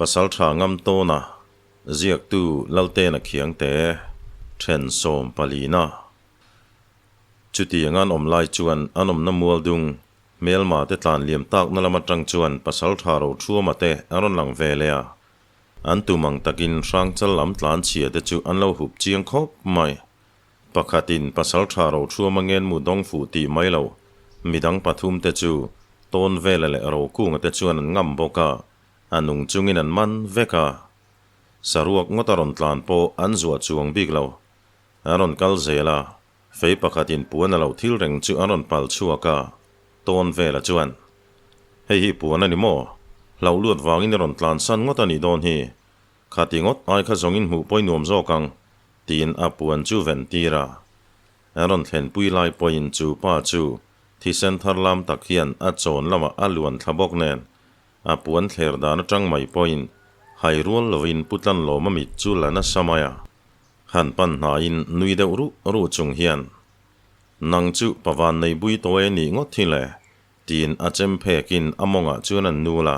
Pasaltha Ngamtawna, ziaktu Laltena Khiangte, then sawmpalina. Chutiang an awm lai chuan an awmna mual dung, hmelma te tlan liam takna lam atang chuan Pasaltha Rothuama te an rawn lang ve leh a. An tum ang takin Hrangchal lam tlan chhia te chu an lo hup chiang khawp mai. Pakhatin Pasaltha Rothuama ngenmu dawng fuh tih mai lo, midang pathumte chu Tawnvela leh Rokunga te chuan an ngam bawk a, a nung chungin an man vek a. Saruak ngawt a rawn tlan pawh an zuah chuang bik lo. An rawn kal zel a, fei pakhatin puan a lo thil reng chu an rawn pal chhuak a, Tawnvela chuan, Hei hi puan a ni maw? Hlauh luat vangin i rawn tlan san ngawt a nih dawn hi. Khati ngawt ai kha zawngin hmuh pawhin nuam zawk ang, tiin a puan chu ven tir a. An rawn thlenpui lai pawhin chu pa chu thisen thar lam tak hian a chawn lamah a luan thla bawk nen, a puan thler dan atang mai pawhin hai rual lovin Pu Tlanlawma mit chu la nasa mai a. Han pan hnaiin nui deuh ruh ruh chung hian, Nang chu pavan nei bui tawi a nih ngawt hi le, tiin a chem phekin a mawngah chuan an nul a.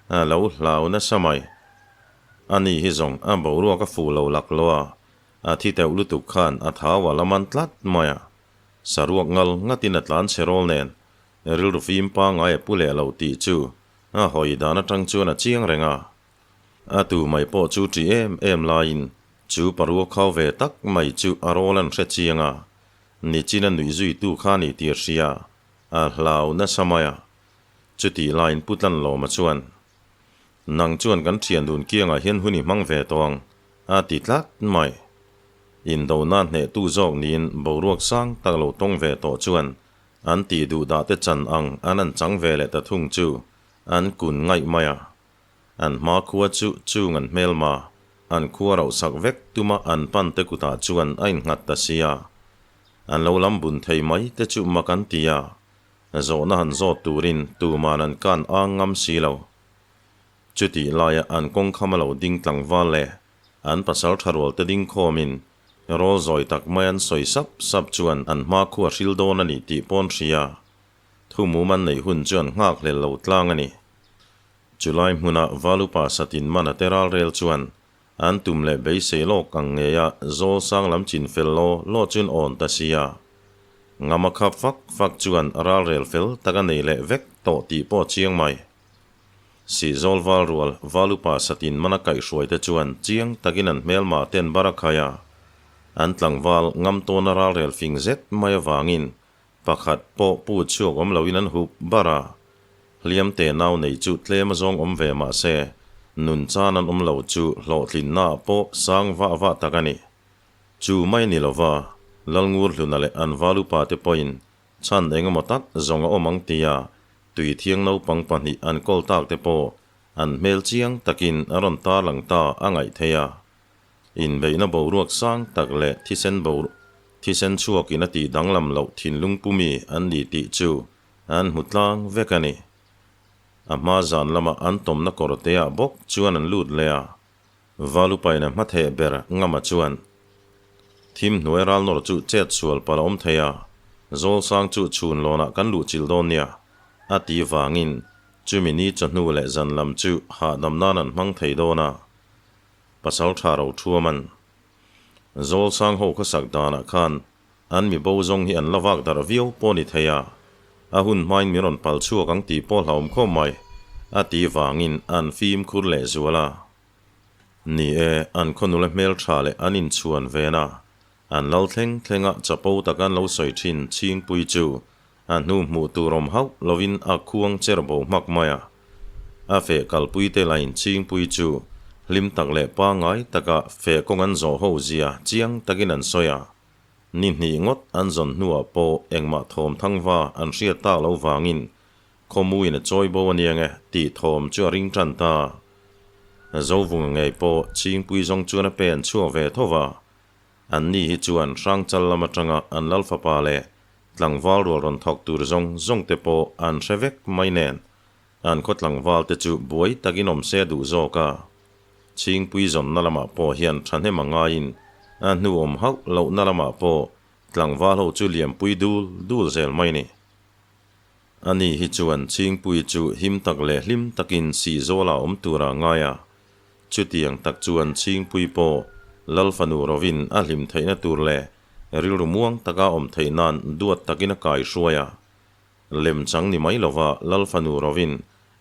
A lo hlau nasa mai. Ani hi zawng a boruak a fuh lo lak lo a, a thi teuh lutuk khan a thau a la man tlat mai a. Saruak ngal ngatin a tlan chhe rawl nen, rilru fim pangngai a pu leh lo tih chu a hawi dan atang chuan a chiang reng a. A tu mai pawh chu ṭi em em laiin chu paruak khau ve tak mai chu a rawl an hre chiang a, nichin a nuih zuitu kha ni tih a hria, a hlau nasa mai a. Chutih laiin Pu Tlanlawma chuan, Nang chuan kan thian dun kiangah hian hun i hmang ve tawh ang, a ti tlat mai. Indona hnehtu zawk niin boruak sang tak lo tawng ve tawh chuan an tih duh dah te chan ang an an chang ve leh ta thung chu an kun ngaih mai a. An hma khua chu chung an hmelma, an khua rauhsak vek tuma an pan te kutah chuan a innghat ta si a. An lo lam bun thei mai te chu mak an ti a. Zawhna han zawt turin tuman an kan ang ngam si lo. Chutih laia an kawngkham a lo ding tlangval leh an pasal tha rual te ding khawmin rawl zawi tak mai an sawi sap sap chuan an hma khu a hril dawn a ni tih pawn hria. Thu mum an neih hun chuan nghak hlel lo tlang a ni. Chulai hmuna Valupa satin man a te ral rel chuan an tum leh beisei lawk ang ngeia zawl sang lam chin fel law law chuan awn ta sia. Ngama khap fak fak chuan ral rel fel tak a nei leh vek tawh tih pawh chiang mai. Sihzawl val rual Valupa satin mana kaihhruai te chuan chiang takin an hmelma ten bar a khai a. An tlangval ngam tawna ral rel fing zet mai avangin pakhat pawh pu chhuak awm loin an hup bar a. Hliam te nau nei chu tlem a zawng awm ve mah se, nun chan an awm lo chu hlawhtlinna ah pawh sang vah vah tak a ni. Chu mai ni lova, Lalngur Hluna leh an val upa te pawhin chhan eng emaw tak zawng a awm ang tia tui thiang naupang pahnih an kawl tak te pawh an hmel chiang takin a rawn tarlang ta a ngaih theih a. Inbeihna boruak sang tak leh thisen thisen chhuakin a tih danglam loh thinlung pumi an ni tih chu An hmu tlang vek a ni. A hma zan lama an tawmna kawr teah bawk chuan an lut leh a. Valupaina hmatheh ber Ngama chuan thim hnuai ral nawr chu chet sual palh a awm thei a, Zawlsang chu chhun lawnah kan luh chilh dawn nia, a ti vangin chumi ni chawhnu leh zan lam chu hahdam nan an hmang thei dawn a. Pasal tha ro thuaman Zawlsang ho khawsak danah khan An mi bo zawng hi an la vak darh viau pawh ni thei a, a hun hmain min rawn pal chhuak ang tih pawh hlauhawm khawp mai, a tih vangin an fimkhur leh zual a. Ni e, an khaw nula hmeltha leh an inchhuan ven a, an lal thleng thlenga chapo taka an lo sawi thin chhingpui chu a hnu hmuh tur awm hauh lovin a khuang cher bo hmak mai a. A feh kalpui te lain chhingpui chu hlim tak leh pangngai taka feh kawng an zawh ho zia chiang takin an sawi a. Ni hnih ngawt an zawn hnuah pawh engmah thawm thangva an hriat tak lo vangin khawmuin a chawi bo a niang e tih thawm chu a ring tan ta. Zovunga ngei pawh Chhingpui zawng chuan a pen chhuak ve tho va. An ni hi chuan Hrangchal lam atanga an lal fapa leh tlangval rual rawn thawk tur zawng zawng te pawh an hre vek mai nen an khaw tlangval te chu buai takin awm se a duh zawk a. Chhingpui zawnna lamah pawh hian thahnem a ngaiin a hnu awm hauh lohna lamah pawh tlangval ho chu liampui dul dul zel mai ni. Ani hi chuan Chhingpui chu him tak leh hlim takin Sihzawla awm tura a ngai a. Chutiang tak chuan Chhingpui pawh Lal fanu rovin a hlim theihna tur leh rilru muang taka awm theih nan duat takin a kaihruai a. Lemchang ni mai lova Lal fanu rovin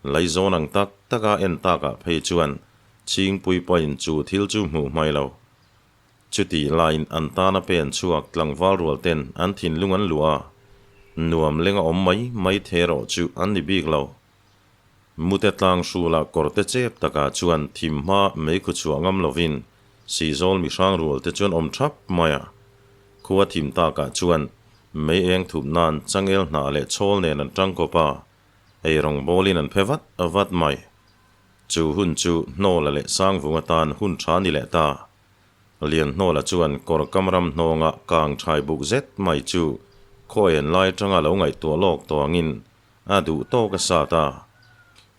laizawn ang tak taka en takah phei chuan Chhingpui pawhin chu thil chu hmuh hmai lo. Chutih laiin an tana pen chhuak tlangval rual ten an thinlung an luah a, nuam lenga awm mai mai the erawh chu an ni bik lo. Mute tlang hrula kawrte chep takah chuan thim hma meikhu chhuah ngam lovin Sihzawl mihrang rual te chuan awm thap mai a. Khua thim takah chuan mei eng thup nan changel hnah leh chhawl nen an tangkawp a, eirawng bawlin an phe vat vat mai. Chu hun chu Hnawla leh Sangvunga tan hun tha ni leh ta. Lianhnawla chuan kawr kam ram hnawnga kang thai buk zet mai chu khaw en lai atanga lo ngaihtuah lawk tawngin a duh tawk a sat a.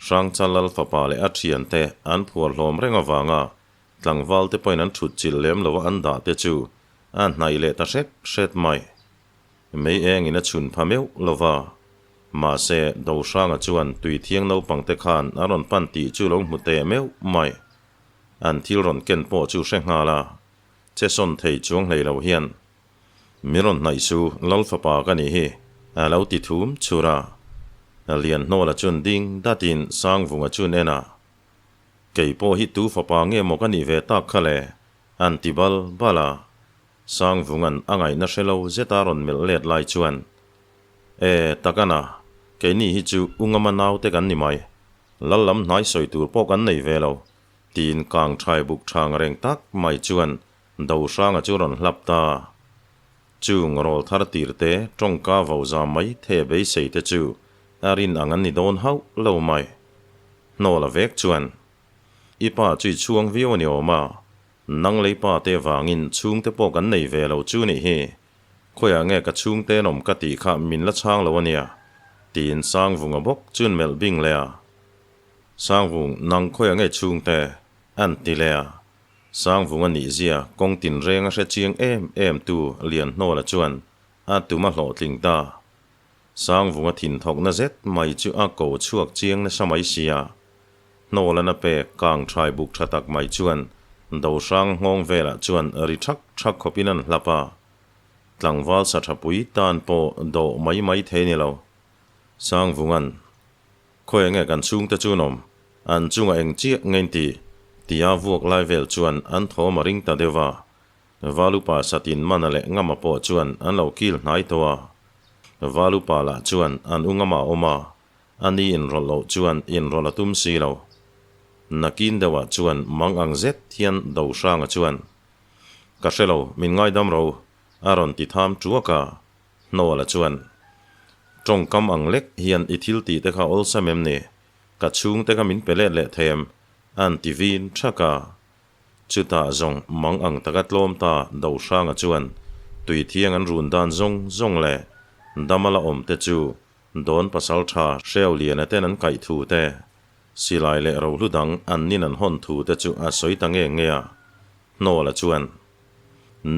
Hrangchal Lal fapa leh a thiante an phuar hlawm reng avanga tlangval te pawhin an thut chilh lem lova an dah te chu a hnaih leh ta hret hret mai. Mei engin a chhun pha meuh lova, mahse Dohranga chuan tui thiang naupang te khan a rawn pan tih chu lo hmu teh meuh mai. An thil rawn ken pawh chu hre nghal a, che sawn thei chuang hlei lo hian, Mi rawn hnaih su, Lal fapa ka nih hi, a lo ti thum chhur a. Lianhnawla chuan ding datin Sangvunga chuan en a, Kei pawh hi tu fapa nge maw ka nih ve tak kha le, an ti bal bal a. Sangvunga'n a ngaihna hre lo zeta rawn melh let lai chuan, E, takana, keini hi chu u ngama naute kan ni mai. Lal lam hnai sawi tur pawh kan nei ve lo, tiin kang thai buk thang reng tak mai chuan Dohranga chu rawn hlap ta. Chung rawl thar tir te, tawngka vo za mai the beisei te chu a rin ang an ni dawn hauh lo mai. Hnawla vek chuan, I pa chu i chhuang viau a ni awm a, nang lei pa te vangin chhungte pawh kan nei ve lo chu nih hi. Khawiah nge ka chhungte an awm ka tih kha min la chhang lo a nia, tiin Sangvunga bawk chuan melh bing leh a. Sangvung, nang khawiah nge chhungte? an ti leh a. Sangvunga nihzia kawng tinreng a hre chiang em em tu Lianhnawla chuan a tum a hlawhtling ta. Sangvunga thinthawkna zet mai chu a ko chhuak chiang nasa mai sia. Hnawlana pek kang thai buk tha tak mai chuan Dohrang nghawng velah chuan ri thak thak khawpin an hlap a. Tlangval sa tha pui tan pawh dawh mai mai thei ni lo. Sangvunga'n, Khawi enge kan chhungte chu an awm? An chungah eng chiah nge in ti? Tia vuak lai vel chuan an thawm a ring ta deuh a. Valupa satin mana leh ngama pawh chuan an lo kil hnai tawh a. Valupa lah chuan an u ngama a awm a, a ni inrawlh loh chuan inrawlh a tum si lo. Nakin deuhah chuan mang ang zet hian Dohranga chuan, Ka hre lo, min ngaidam ro, a rawn ti tham tuak a. Hnawla chuan, Tawngkam ang lek hian i thil tih te kha awlsam em ni? Ka chhungte kha min pe let leh thei em? A'n ti vin thak a. Chutah zawng mang ang taka tlawm ta Dohranga chuan tui thiang an run dan zawng zawng leh dama la awm te chu Dawn pasal tha Hreuliana ten an kaih thu te, silai leh rohlu dang an nin an hawn thu te chu a sawi ta nge nge a. Hnawla chuan,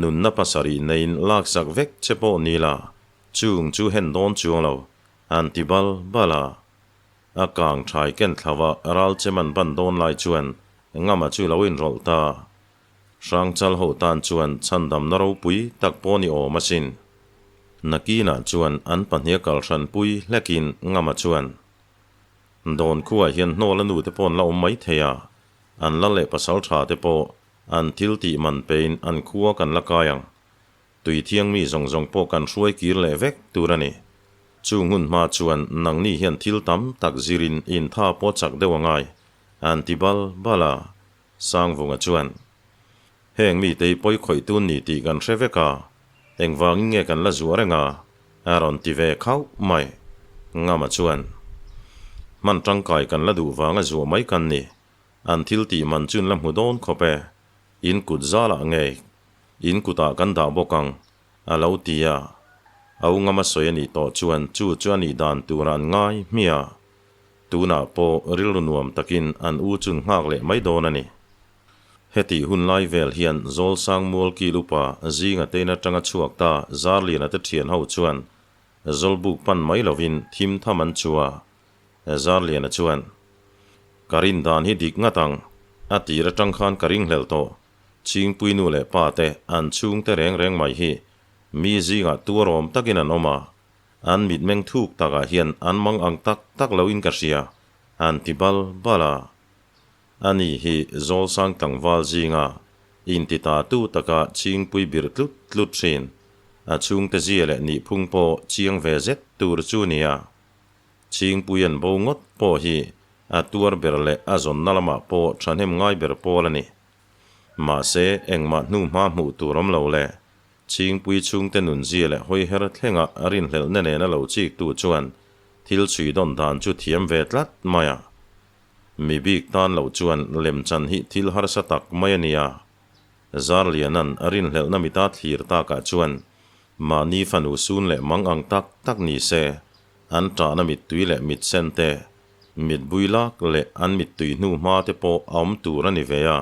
Nunna pasarih neiin laksak vek che pawh ni la, chung chu hen dawn chuang lo, an ti bal bal a. A kang thai ken thlauh a ral chem an ban dawn lai chuan Ngama chu lo inrawlh ta. Hrangchal ho tan chuan chhandamna ropui tak pawh ni awm asin. Nakinah chuan an pahnih a kal hranpui hlekin Ngama chuan, Dawn khuaah hian hnawla nute pawh an la awm mai thei a, an la leh pasal tha te pawh an thil tih man pein an khua kan la kai ang. Tui thiang mi zawng zawng pawh kan hruai kir leh vek tur a ni. Chung hun hma chuan nangni hian thil tam tak zirin intha pawh chak deuh a ngai, an ti bal bal a. Sangvunga chuan, Heng mite hi pawi khawih tun ni tih kan hre vek a, engvangin nge kan la zuah reng a? a rawn ti ve khauh mai. Ngama chuan, Hman tangkai kan la duh vanga zuah mai kan ni, an thil tih man chu in la hmu dawn khawp e, in kut zalah ngei in kutah kan dah bawk ang, a lo ti a. A u Ngama sawi a nih tawh chuan chu chu a nih dan tura an ngai hmiah. Tunah pawh rilru nuam takin an u chun nghak leh mai dawn a ni. Hetih hun lai vel hian Zawlsang Mualkil upa zinga tein atanga chhuak ta Zarliana te thian ho chuan Zawlbuk pan mai lovin thim tham an chu a. Zarliana chuan, Ka rin dan hi dik ngat ang. A tir atang khan ka ringhlel tawh. Chhingpui nu leh pa te, an chhungte reng reng mai hi mi zingah tuarawm takin an awm a, an mitmeng thuk takah hian an mang ang tak tak loin ka hria, an ti bal bal a. Ani hi Zawlsang tlangval zinga inti ta tu taka Chhingpui bir tlut tlut thin, a chhungte zia leh nihphung pawh chiang ve zet tur chu nia. Chhingpui an bo ngawt pawh hi a tuar ber leh a zawnna lamah pawh thahnem ngai ber pawl a ni. Mahse, engmah hnu hma hmuh tur awm lo le. Chhingpui chhungte nunzia leh hawiher thlenga rinhlelhna nena lo chiktu chuan thil chhui dawn dan chu thiam ve tlat mai a. Mi bik tan loh chuan lemchan hi thil harsa tak mai a nia. Zarliana'n a rinhlelhna mita thlir takah chuan mahni fanu sun leh mang ang tak tak ni se, an ṭahna mittui leh mitsen te, mitbui lak leh an mittui hnu hma te pawh a awm tur a ni ve a.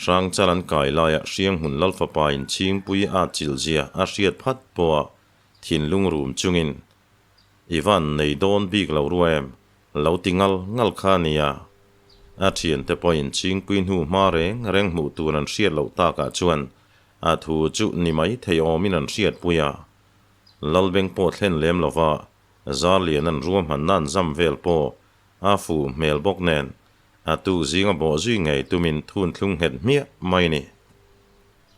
Hrangchal an kai laia Hrianghmun Lalfapain Chhingpui a chilhzia a hriat phat pawha thinlung rum chungin, I van nei dawn bik lo rua em? Lo ti ngal ngal kha a nia. A thiante pawhin Chhingpui hnu hma reng reng hmuh tur an hriat loh takah chuan a thu chu ni mai thei awmin an hriatpui a. Lalbeng pawh thlen lem lova Zarlian an ruahmanna an zam vel pawh a fuh hmel bawk nen a tu zinga bawh zui ngei tumin thun thlung nghet hmiah mai ni.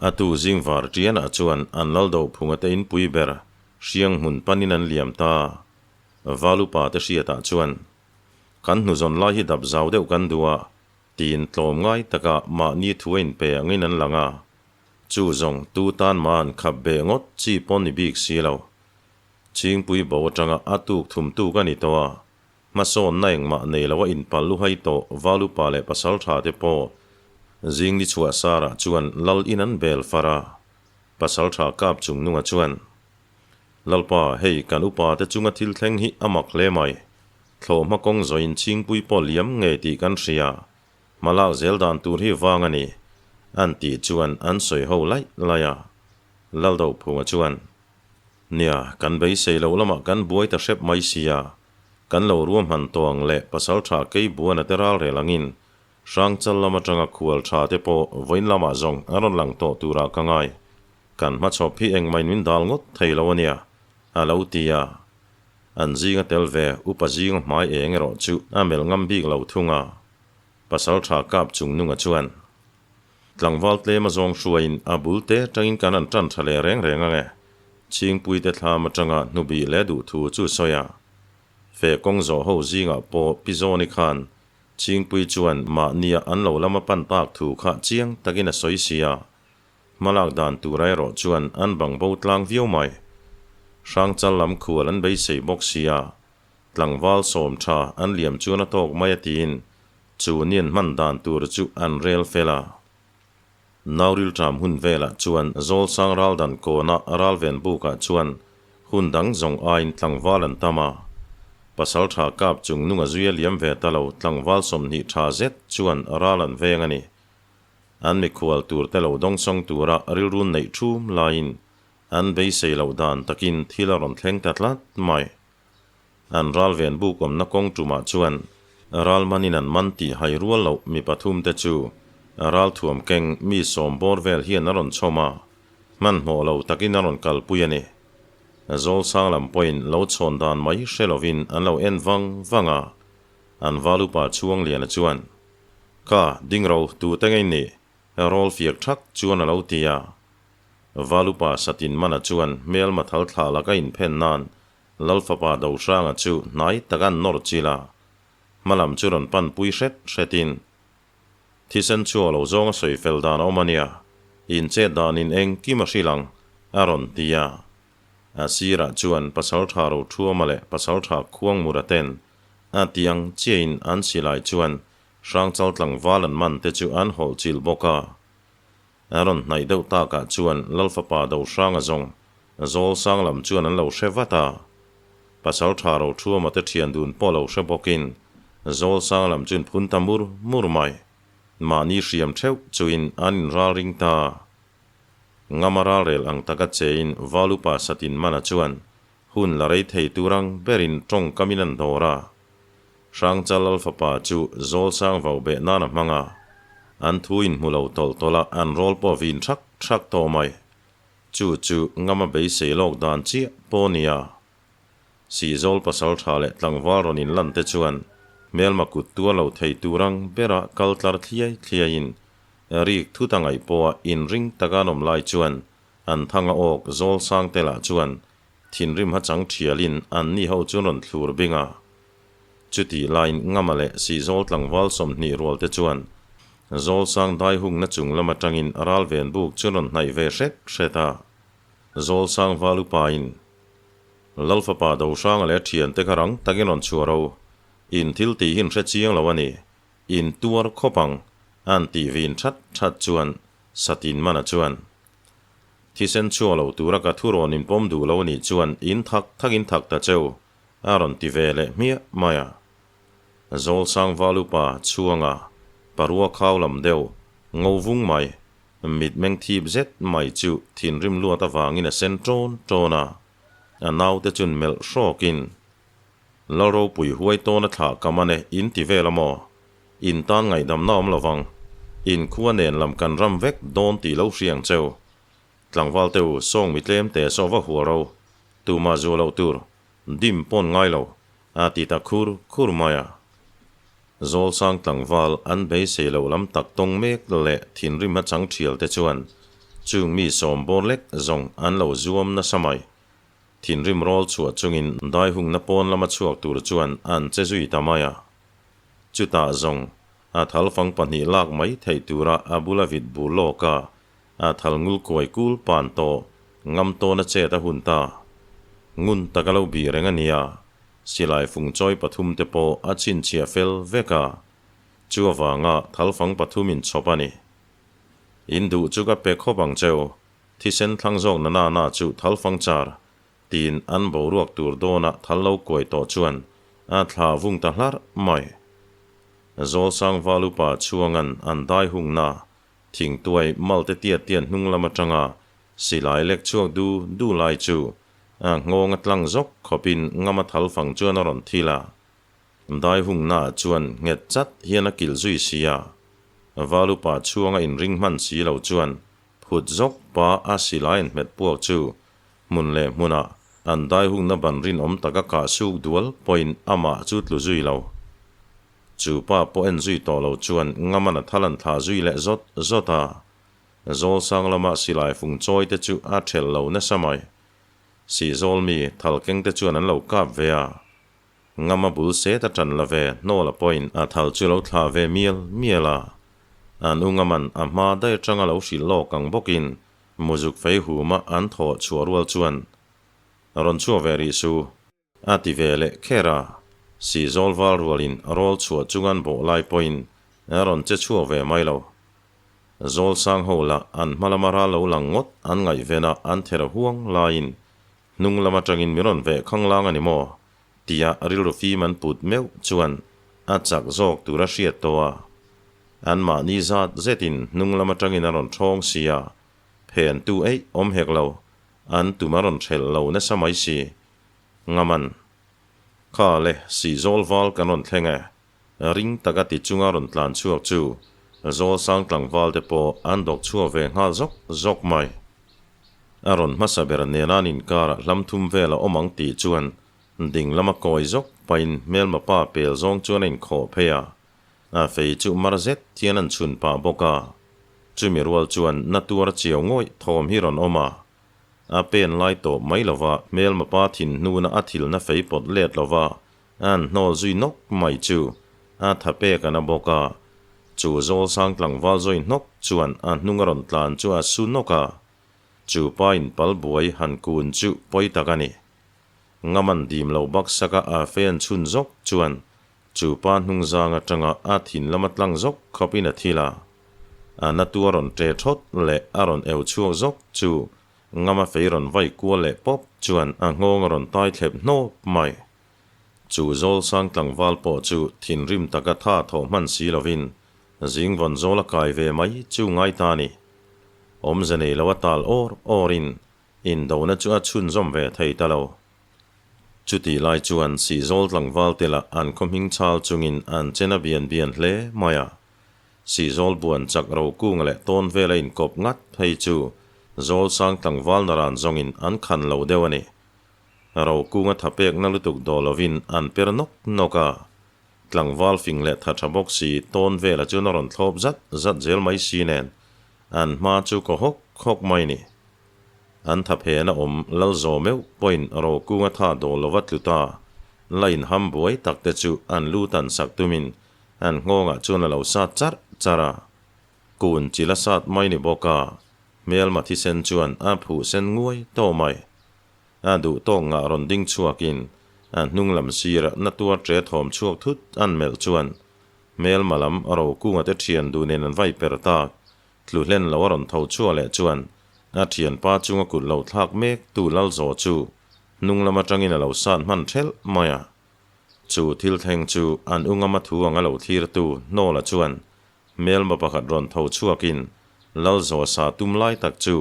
A tu zing var tianah chuan an lal do phunga te inpui ber hriang hmun panin an liam ta. Valupa te hriatah chuan, Kan hnuzawn lai hi dap zau deuh kan duh a, tiin tlawm ngai taka mahni thu a inpe angin an lang a. Chu zawng tu tan mah an khap beh ngawt chi pawn ni bik si lo. Chhingpui bo atanga a tuk thum tuk a ni tawh a, hmasawnna engmah nei lo a inpal luhai tawh Valupa leh Pasaltha te pawh zing ni chhuah sarah chuan Lal in an bel far a, Pasaltha kap chungnunga chuan, Lalpa, hei kan upa te chunga thil thleng hi a mak hle mai. Thlawhhma kawng zawin Chhingpui pawh liam ngei tih kan hria. Hmalak zel dan tur hi vang a ni, an tih chuan an sawi ho laih laih a. Laldophunga chuan, Nia, kan beisei loh lamah kan buai ta hrep mai sia, kan lo ruahman tawh ang leh pasaltha Keibuana te ralrel angin Hrangchal lam atanga khual tha te pawh vawiin lamah zawng an rawn lang tawh turah ka ngai. Kan hmachhawp hi engmah in min dal ngawt thei lo a nia, a lo ti a. An zinga tel ve upa zinga hmai eng erawh chu a melh ngam bik lo thung a. Pasaltha kap chungnunga chuan, Tlangval tlem a zawng hruaiin a bul te atangin kan han tan tha leh reng reng ang e, Chhingpuite thlam atanga hnubih leh duh thu chu sawi a. Fe kawng zawh ho zingah pawh Pi Zawni khan Chhingpui chuan mahnia an lo lama pan tak thu kha chiang takin a sawi si a. Hmalak dan tura erawh chuan an bang bo tlang viau mai. Hrangchal lam khual an beisei bawk si a, tlangval sawm tha an liam chuan a tawk mai a tiin chu nian hman dan tur chu an rel fel a. Naurilṭam hun velah chuan Zawlsang raldan kawna ralven bukah chuan hun dang zawng aiin tlangval an tam a. Pasalṭha kap chung nunga zuia liam ve ta lo tlangval 20 ṭha zet chuan ral an veng a ni. An mikhual turte lo dawngsawng tura rilru neih ṭhum laiin an beisei loh dan takin thil a rawn thleng ta tlat mai. An ral ven buk awmna kawng tumah chuan ral manin an man tih hai rual loh mi pathumte chu ral thuam keng mi sawm bawr vel hian a rawn chhawm a, hmanhmawh lo takin a rawn kalpui a ni. Zawlsang lam pawhin lo chhawn dan mai hre lovin an lo en vang vang a, an valupa Chhuangliana chuan, Ka ding ro tute ngei nih? Rawl fiak thak chuan a lo ti a. Valupa Satin Mana chuan hmelma thal thlah laka inphen nan Lalfapa Dohranga chu hnai taka an nawr chil a, hmalam chu rawn pan pui hret hretin, Thisen chu a lo zawng a sawi fel dan a awm a nia, in chet danin engkim a hrilh ang, a rawn ti a. A sirah chuan Pasaltha Rothuama leh Pasaltha Khuangmura ten a ti ang chiahin an silai chuan Hrangchal tlangval an man te chu an hawlh chilh bawk a. A rawn hnaih deuh takah chuan Lalfapa Dohranga zawng Zawlsang lam chuan an lo hre vat a. Pasaltha Rothuama te thian dun pawh lo hre bawkin Zawlsang lam chuan phun ta mur mur mai. Mahni hriam theuh chuin an inral ring ta. Ngama ralrel ang taka chein Valupa Satinmana chuan hun la rei thei tur ang berin tawngkamin an dawr a. Hrangchal Lal fapa chu Zawlsang vau beh nan a hmang a, an thu inhmu lo tawlh tawlh a, an rawl pawh vin thak thak tawh mai. Chu chu ngama beisei lawk dan chiah pawh nia. Sihzawl pasal tha leh tlangval rawn inlan te chuan hmelma kut tuar lo thei tur ang bera kal tlar thliai thliaiin rik thut a ngaih pawha inring taka an awm lai chuan an thang a awk zawl sang te lah chuan thinrim ha chang thialin an ni ho chu rawn thlur bing a. Chutih laiin Ngama leh Sihzawl tlangval 20 rual te chuan zawl sang dai hungna chung lam atangin ral ven buk chu rawn hnaih ve hret hret a. Zawl sang val upain Lal fapa Dohranga leh a thiante kha rang takin rawn chhuah ro. In thil tih hi in hre chiang lo a ni. In tuar khawp ang, an tih vin that that chuan Satin Mana chuan, Thisen chhuak lo tura ka thu rawn in pawm duh lo a nih chuan in thak thak in thak ta cheu, a rawn ti ve leh hmiah mai a. Zawlsang val upa Chhuanga, parua khau lam deuh, ngo vung mai, Mitmeng thip zet mai chu thinrim luat avangin a sen ṭawn ṭawn a, a naute chun melh hrawkin, Lalropui huai tawn a thlah ka man e, in ti vel a maw? In tan ngaihdamna awm lovang, in khua nen lam kan ram vek dawn tih lo hriang cheu. Tlangval te u, sawng mi tlem te saw va hual ro, tumah zuah loh tur, dim pawn ngai lo, a ti ta khur khur mai a. Zawlsang tlangval an beisei loh lam tak tawng mek leh thinrim a chang thial te chuan chung mi sawm bawr lek zawng an lo zuam nasa mai. Thinrim rawl chhuah chungin dai hungna pawn lama chhuak tur chuan an che zui ta mai a. Chutah zawng a thal fang pahnih lak mai theih tura a bula vit bur lawk a, a thal ngul kuai kul pan tawh ngam tawn a chet a hun ta. Ngun tak a lo bih reng a nia. Silai fung chawi pathum te pawh a chhinchhiah fel vek a, chu avanga thalfang pathum in chhawp a ni. In duh chu ka pe khawp ang cheu, thisen thlang zawk na na na chu thalfang char, tiin an boruak tur dawna thal lo kuai tawh chuan a thla vung ta hlarh mai. Zawlsang val upa chhuangan an dai hungna thingtuai malte tiat tiat hnung lam atanga silai lek chhuak du du lai chu A nghawng a tlang zawk khawpin ngama thal fang chuan a rawn thil a. Dai hungnaah chuan nghet chat hian a kilh zui si a. Valupa chhuanga inring hman si lo chuan phut zawk pa a silai in hmet puak chu hmun leh hmunah an dai hungna ban rinawm taka kah suk dual pawhin amah chu tlu zui lo. Chu pa pawh en zui tawh lo chuan ngaman a thal an thlah zui leh zawt zawt a. Zawlsang lama silai fung chawi te chu a thelh lo nasa mai. Sihzawl mi thal keng te chuan an lo kap ve a. Ngama bul set a tan la ve hnawla pawhin a thal chu lo thlah ve mial mial a. An u Ngaman a hma daih atanga lo hrilh lawk ang bawkin muzuk fei huma an thawh chhuah rual chuan rawn chhuak ve rih su. A ti ve leh kher a, Sihzawl val rualin rawl chhuah chungan bawh lai pawhin a rawn che chhuak ve mai lo. Zawl sang ho lah an hma lama ral lo lang ngawt an ngaihven a an ther huang laiin hnung lam atangin min rawn veh khanglang a ni maw? tia rilru fim an put meuh chuan a chak zawk tur a hriat tawh a. Anmahni zat zetin hnung lam atangin a rawn thawng si a, phen tu eih awm hek lo, an tum a rawn thelh lo nasa mai si. Ngaman. Kha le, Sihzawl val kan rawn thleng e. Ring taka ti chunga rawn tlan chhuak chu Zawlsang tlangval te pawh an dawk chhuak ve nghal zawk zawk mai. A rawn hmasa ber nena an inkarah hlam thum vel a awm ang tih chuan ding lama kawi zawk pahin hmelma pa pel zawng chuan a inkhawh phei a. A fei chu mar zet hian an chhun pah bawk a. Chumi rual chuan na tuar chiau ngawih thawm hi rawn awm a. A pen lai tawp mai lova hmelma pa thin hnuna a thilna fei pawt let lova An hnawl zui nawk mai chu a tha pek an a bawk a, chu Zawlsang tlangval zawi hnawk chuan a hnung a rawn tlan chu a su nawk a, chu pa in pal buai han kun chu pawi tak a ni. Ngaman dim lo baksaka a fe an chhun zawk chuan chu pa hnung zang atanga a thin lama tlang zawk khawpin a thil a, a na tu a rawn ṭe thawt leh a rawn eu chhuak zawk chu Ngama fei rawn vai kual leh pawp chuan a nghawng a rawn tai thlep hnawp mai. Chu Zawlsang tlangval pawh chu thinrim taka tha thawh hman si lovin zing vawn zawl a kai ve mai chu ngai ta ni. Awmze nei lo a tal awr awrin indona chu a chhunzawm ve thei ta lo. Chutih lai chuan Sihzawl tlangval te lah an khaw hming chhal chungin an chen a bian bian hle mai a. Sihzawl buan chak Rokunga leh tawn vela inkawp ngat phei chu Zawlsang tlangval naran zawngin an khan lo deuh a ni. Rokunga thapekna lutuk daw lovin an per nawk nawk a. Tlangval fing leh tha tha bawk si tawn vela chuan a rawn thlawp zat zat zel mai si nen an hma chu kaw hawk hawk mai ni. An thaphena awm Lalzaw meuh pawhin Rokunga tha dawl lova tlu ta la inham buai tak te chu an lu tan sak tumin an nghawngah chuan a lo sat charh charh a. Kun chil a sat mai ni bawk a, hmelma thisen chuan a phuh sen nguai tawh mai. A duh tawk ngah rawn ding chhuakin a hnung lam sira na tuar ṭe thawm chhuak thut an melh chuan hmelma lam Rokunga te ṭhian duh nen an vai per tak. Tlu hlen lo a rawn tho chhuah leh chuan a ṭhianpa chunga kut lo thlak mek tu Lalzaw chu hnung lam aṭangin a lo sat hman ṭhelh mai a. Chu thil thleng chu an ungama thu anga lo thlirtu Hnawla chuan hmelma pakhat rawn tho chhuakin Lalzaw sa tum lai tak chu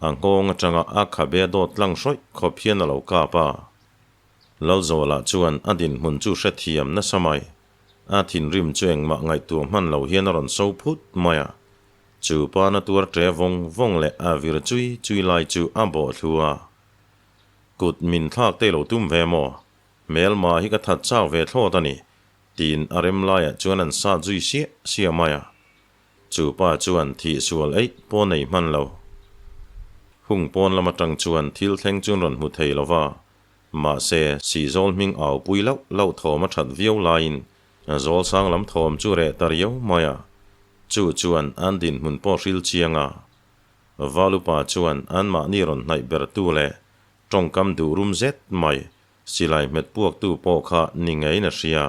a nghawng aṭanga a khabe dawt tlang hrawih khawp hian a lo kap a. Lalzawla chuan a dinhmun chu hrethiam nasa mai. A thinrim chu engmah ngaihtuah hman lo hian a rawn so phut mai a. Chu pa na tuar ṭe vawng vawng leh a vir chui chui lai chu a bawh thlu a. Kut min thlak te lo tum ve maw? Hmelma hi ka that chak ve thlawt a ni, tiin a rem laiah chuan an sat zui siah siah mai a. Chu pa chuan thih sual eih pawh nei hman lo. Hung pawn lam atang chuan thil thleng chu an rawn hmu thei lo va, mahse Sihzawl hming au pui lauh lauh thawm a that viau laiin Zawlsang lam thawm chu reh ta riau mai a, chu chuan an dinhmun pawh hril chiang a. Valupa chuan anmahni rawn hnaih bertu leh tawngkam duh rum zet mai silai hmet puaktu pawh kha ni ngeiin a hria.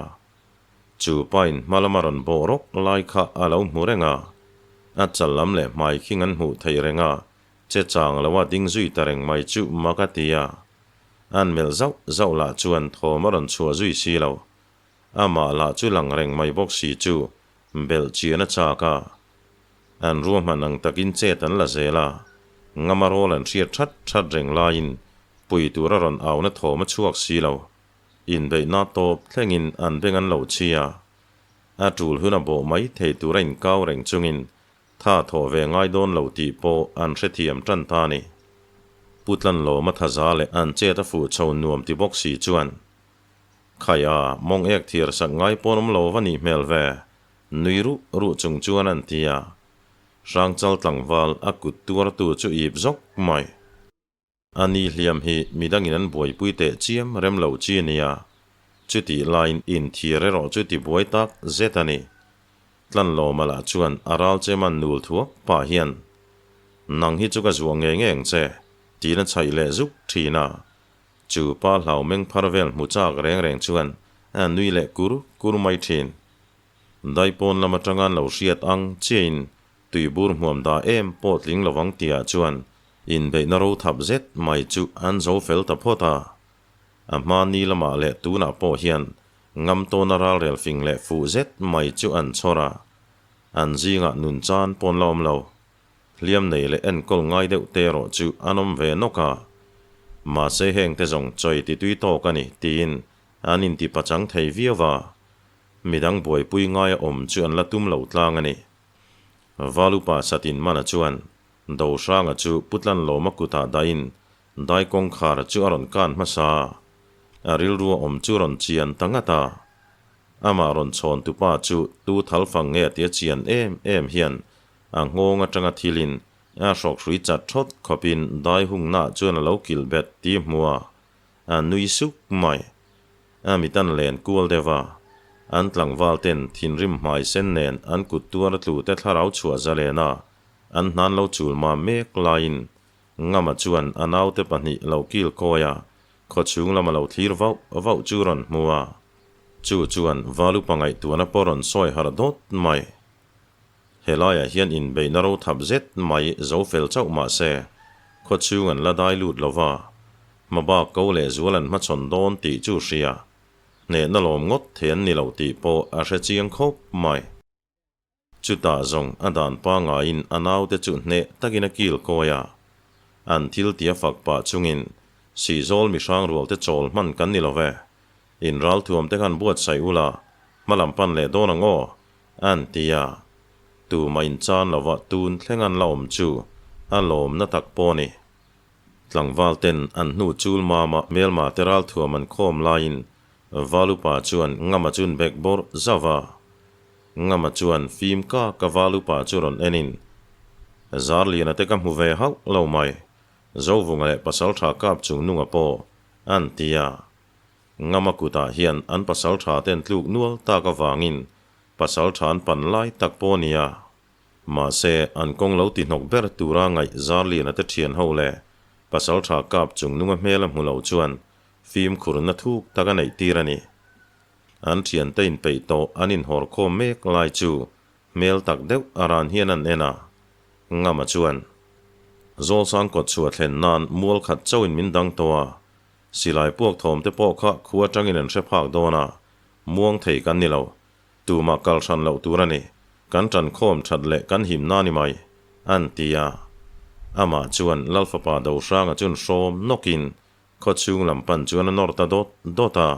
Chu pain hma lama rawn bawh rawk lai kha a lo hmu reng a, a chal lam leh hmai khing an hmuh theih reng a, che chang lo a ding zui ta reng mai chu mak a ti a. An melh zauh zauh lah chuan thawm a rawn chhuah zui si lo. Amah lah chu lang reng mai bawk si chu belh chian a chak a. An ruahman ang takin chet an la zel a, ngama rawl an hriat that that reng laiin pui tur a rawn auna thawm a chhuak si lo. Inbeihna tawp thlengin an beng an lo chhi a, a tul hun a bawh mai thei tur a inkau reng chungin tha thawh ve ngai dawn lo tih pawh an hrethiam tan ta a ni. Pu Tlanlawma thaza leh an chet a fuh chho nuam ti bawk si chuan, Khai a, mawng ek thiar sak ngai pawn awm lo va nih hmel ve, nui ruh ruh chung chuan an ti a. Hrangchal tlangval a kut tuartu chu ip zawk mai. A ni hliam hi midangin an buaipui teh chiam rem lo chi a nia. Chutih laiin inthir erawh chu ti buai tak zet a ni. Tlanlawma lah chuan a ral chem an nul thuak pah hian, Nang hi chu ka zuah ngei ngei ang che, tiin a chhaih leh zuk thin a. Chu pa hlau meng phar vel hmu chak reng reng chuan a nui leh kur kur mai thin. Daipawn lam atanga an lo hriat ang chiahin Tuibur hmuam dah em pawh tling lovang tihah chuan inbeihna ro thap zet mai chu an zo fel ta phawt a. A hma ni lamah leh tunah pawh hian ngam tawna ralrel fing leh fuh zet mai chu an chhawr a. An zingah nun chan pawn la awm lo. Hliam nei leh enkawl ngai deuh te erawh chu an awm ve nawk a. Mahse hengte zawng chawi ti tui tawk a ni tiin an inti pachang thei viau va. Midang buaipui ngaia awm chu an la tum lo tlang a ni. Valupa Satin Mana chuan Dohranga chu Putlanlawma kutah dahin dai kawngkhar chu a rawn kan hmasa a, a rilru a awm chu rawn chian ta ngat a. Amah rawn chhawn tupa chu tu thal fang nge tia chian em em hian a nghawng atanga thilin a hrawk hrui chat thawt khawpin dai hungnaah chuan a lo kilh bet ti hmu a, a nui suk mai. A mitan len kual deuh a, an tlangval ten thinrim hmai sen nen an kut tuar a tlu te thlarau chhuah zalen a, an hnan lo chul mam mek laiin Ngama chuan a naute pahnih lo kil kawi a, khawchhung lama lo thlir vauh vauh chu rawn hmu a. Chu chuan Valupa ngaihtuahna pawh rawn sawi harh dawt mai. Helaiah hian inbeihna ro thap zet mai zo fel chauh mah se, khawchhung an la dai lut lo va, hmabak ko leh zual an hmachhawn dawn tih chu hria. Hnehna lawm ngawt thei an ni lo tih pawh a hre chiang khawp mai. Chutah zawng a dan pangaiin a naute chu hneh takin a kil kawi a, an thil tia fak pah chungin. Sihzawl mihrang rualte chawl hman kan ni lo ve. In ralthuam te khan buatsaih ula, hma lam pan leh dawn ang aw, an ti a. Tumah inchan lova tun thleng an la awm chu a lawmna tak pawh a ni. Tlangval ten an hnu chul mama hmelma te ralthuam an khawm laiin Valupa chuan Ngama chun bek bawrh zauh a. Ngama chuan fim kak a Valupa chu rawn enin, Zarliana te ka hmu ve hauh lo mai, Zovunga leh Pasaltha kap chung nunga pawh an ti a. Ngama kutah hian an pasaltha ten tluk nual tak avangin pasaltha an pan lai tak pawh a ni a. Mahse, an kawng lo ti hnawk ber tura ngaih Zarliana te thian ho leh pasaltha kap chung nunga hmel a hmu lo chuan fimkhurna thuk tak a neih tir a ni. An thiante inpeih tawh an inhawr khawm mek lai chu hmel tak deuh a ran hian an en a. Ngama chuan, Zawlsang kawt chhuah thlen nan mual khat chauhin min dang tawh a, silai puak thawm te pawh kha khua atangin an hre phak dawn a, muang thei kan ni lo. Tumah kal hran loh tur a ni. Kan tan khawm that leh kan himna a ni mai, an ti a. Amah chuan Lalfapa Dohranga chun hrawm nawkin Khawchhung lam pan chuan a nawr ta dawt dawt a.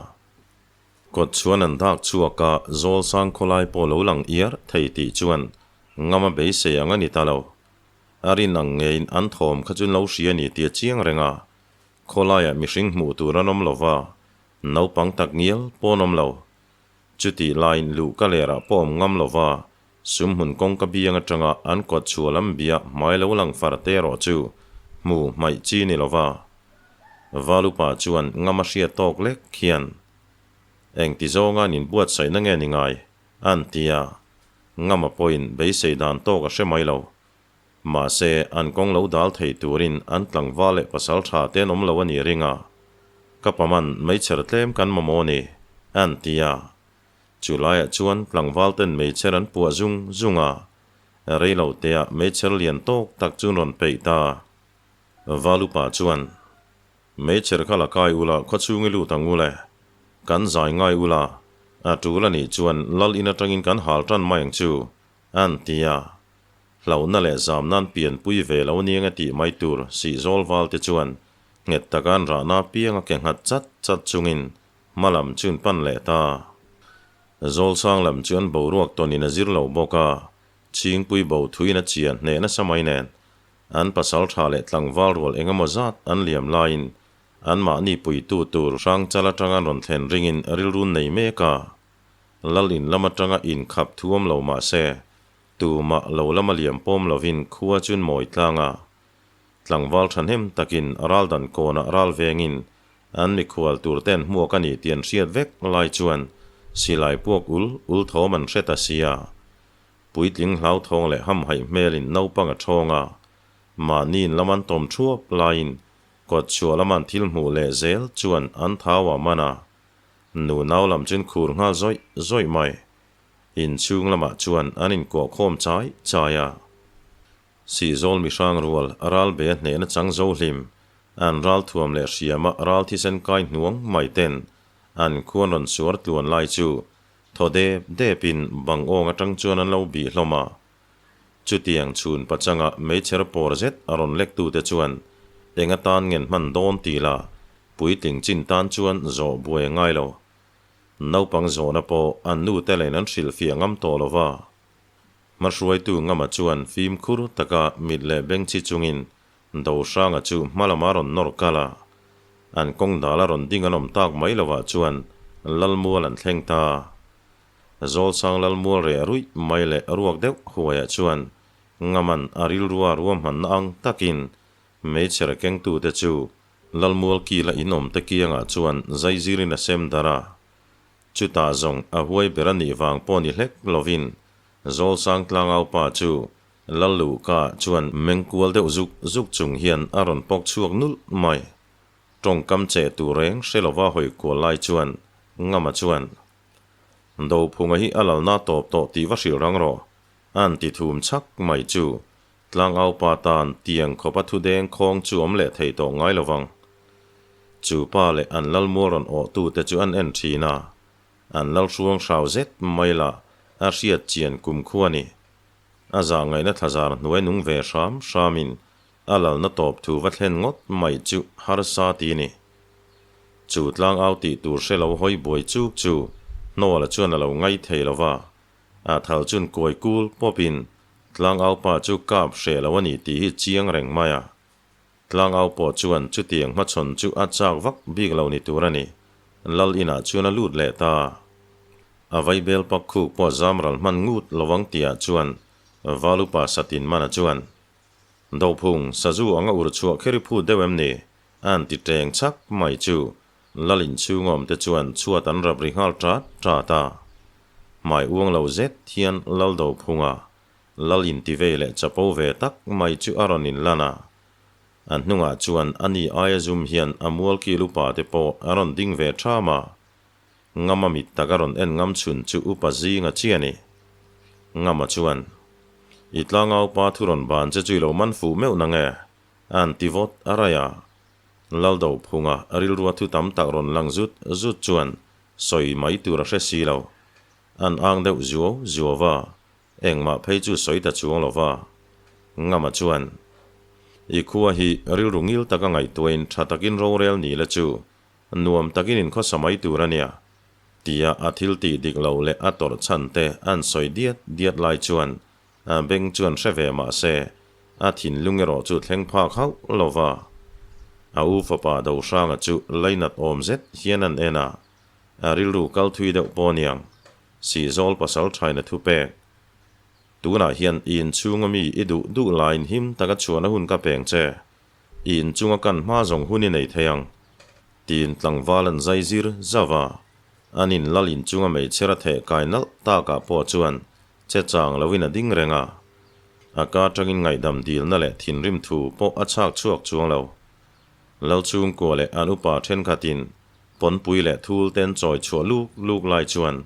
Kawt chuan an dak chhuak a, Zawlsang khawlai pawh lo lang iar thei tih chuan ngam a beisei ang a ni ta lo. A rin ang ngeiin an thawm kha chu lo hria ni tih a chiang reng a. Khawlaiah mihring hmuh tur an awm lo va, naupang tak ngial pawh an awm lo. Chutih laiin luh ka lerah pawh awm ngam lo va, Sumhmun kawngka biang atanga an kawt chhuah lam bia hmai lo lang far te erawh chu hmu hmaih chi ni lova. Valupa chuan ngam a hriat tawk lek khian, Engti zawnga an inbuatsaihna nge ni ngai? an ti a. Ngama pawhin beisei dan tawk a hre mai lo. Mahse, an kawng lo dal thei turin an tlangval leh pasal tha te an awm lo a ni ring a. Ka paman meichher tlem kan mamawh a ni, an ti a. Chu laiah chuan tlangval ten meichher an puah zung zung a, rei lo teah meichher lian tawk tak chu an rawn peih ta. Valupa chuan, Meichher kha la kai ula khawchhung i lut ang ule, kan zai ngai ula, a tul a nih chuan lal in atangin kan hal tan mai ang chu, an ti a. Hlauhna leh zamna an pianpui ve lo niang a tih mai tur Sihzawl val te chuan nghet taka an rahna apiang a ke nghat chat chat chungin Hma lam chu an pan leh ta. Zawlsang lam chu an boruak tawnin a zir lo bawk a, Chhingpui bo thuin a chian hneh nasa mai nen, an pasal tha leh tlangval rual eng emaw zat an liam laiin anmahni puitu tur Hrangchal atanga an rawn thlen ringin rilru nei mek a. Lal in lam atanga inkhap thu awm lo mah se, tumah lo lama liam pawm lovin khua chu an mawi tlang a. Tlangval thahnem takin raldan kawnah ral vengin An mikhual tur te an hmuak a ni tih an hriat vek lai chuan silai puak ul ul thawm an hre ta sia. Puitling hlauthawng leh hamhaih hmelin naupang a thawng a, mahni in lam an tawm thuap laiin kawtchhuah lama an thil hmuh leh zel chuan an thau a man a, nunau lam chu an khur nghal zawih zawih mai. Inchhung lamah chuan an inkuah khawm chai chai a. Sihzawl mihrang rual ral be a hnehna chang zo hlim, an ral thuam leh hriama ral thisen kai hnuang mai ten an khuan rawn suar tluan lai chu thaw dep depin bang awng atang chuan an lo bih hlawm a. Chutiang chhun pachanga meichher pawr zet a rawn lek tute chuan eng atan ngen hman dawn tih lah puitling chin tan chuan zawh buai a ngai lo. Naupang zawhna pawh an nute len an hrilhfiah ngam tawh lo va. Hmahruaitu Ngama chuan fimkhur taka mit leh bengchhi chungin Dohranga chu hma lama rawn nawr kal a, an kawng dala rawn ding an awm tak mai lovah chuan Lalmual an thleng ta. Zawlsang Lalmual reh ruih mai leh ruak deuh huaiah chuan Ngaman a rilrua ruahmanna ang takin meichher kengtute chu Lalmual kila inawmte kiangah chuan zaizirin a sem darh a. Chutah zawng a huai ber a nih vang pawh ni hlek lovin Zawlsang tlangaupa chu Lalluhka chuan meng kual deuh zuk zuk chung hian a rawn pawk chhuak nulh mai. Tawngkam cheh tur reng hre lova hawi kual lai chuan Ngama chuan, Dophunga hi a lalna tawp tawh tih va hrilh rang rawh, a'n ti thum chhak mai chu Tlangaupa tan tiang khawpa thu deng khawng chu awm leh thei tawh ngai lovang. Chu pa leh an lalmual rawn awhtute chu an en thin a, an lalhruang hrau zet mai lah a hriat chian kum khu a ni. A zahngaihna thlazar hnuai nung ve hram hramin A lalna tawp thu va thlen ngawt mai chu harsa ti ni. Chu tlangau tih tur hre lo hawi buai chuk chu Hnawla chuan a lo ngai thei lo va, a thal chun kuai kul pawpin tlangau pa chu kap hreh lo a ni tih hi chiang reng mai a. Tlangau pawh chuan chutiang hmachhawn chu a chak vak bik lo ni tur a ni. Lal inah chuan a lut leh ta. A vaibel pak khuk pawh zam ral hman ngut lovang tihah chuan Valupa Satin Mana chuan, Dophung, sazu anga ur chhuah kher i phut deuh em ni? A'n ti teng chak mai chu Lal inchhung awmte chuan chhuat an rap ri nghal ṭat ṭat a. Hmai uang lo zet hian Lal Dophunga Lal inti vei leh chapo ve tak mai chu a rawn inlan a. A hnungah chuan a ni aia zum hian a mualkil upa te pawh a rawn ding ve ṭham a. Ngama mit tak a rawn en ngam chhun chu upa zinga chi a ni. Ngama chuan, I tlangau pa thu rawn ban che chu i lo man fuh meuh na nge? A'n ti vawt a raih a. Laldophunga rilrua thu tam tak rawn lang zut zut chuan sawi mai tur a hre si lo. A'n ang deuh zuau zuau a, engmah phei chu sawi ta chuang lo va. Ngama chuan, I khua hi rilru ngil taka ngaihtuahin tha takin rorel ni la chu Nuam takin inkhawsa mai tur a nia, tia a thil tih dik lo leh a tawrh chhan te an sawi diat diat lai chuan a beng chuan hre ve mah se, a thinlung erawh chu thleng phak hauh lo va. A u fapa Dohranga chu lainat awm zet hian an en a, a rilru kal thui deuh pawh aniang, Sihzawl pasal thaina thupek. Tunah hian i inchhunga mi i duh duh laiin him taka chhuahna hun ka peng che. I inchunga kan hma zawng hun i nei thei ang, tiin tlangval an zai zir zauh a. An in lal inchunga meichher a theh kai nalh takah pawh chuan che chang loin a ding reng a. A ka atangin ngaihdam dilna leh thinrim thu pawh a chhak chhuak chuang lo. Lal chhungkua leh an upa thenkhatin pawnpui leh thul ten chawi chhuah luk luk lai chuan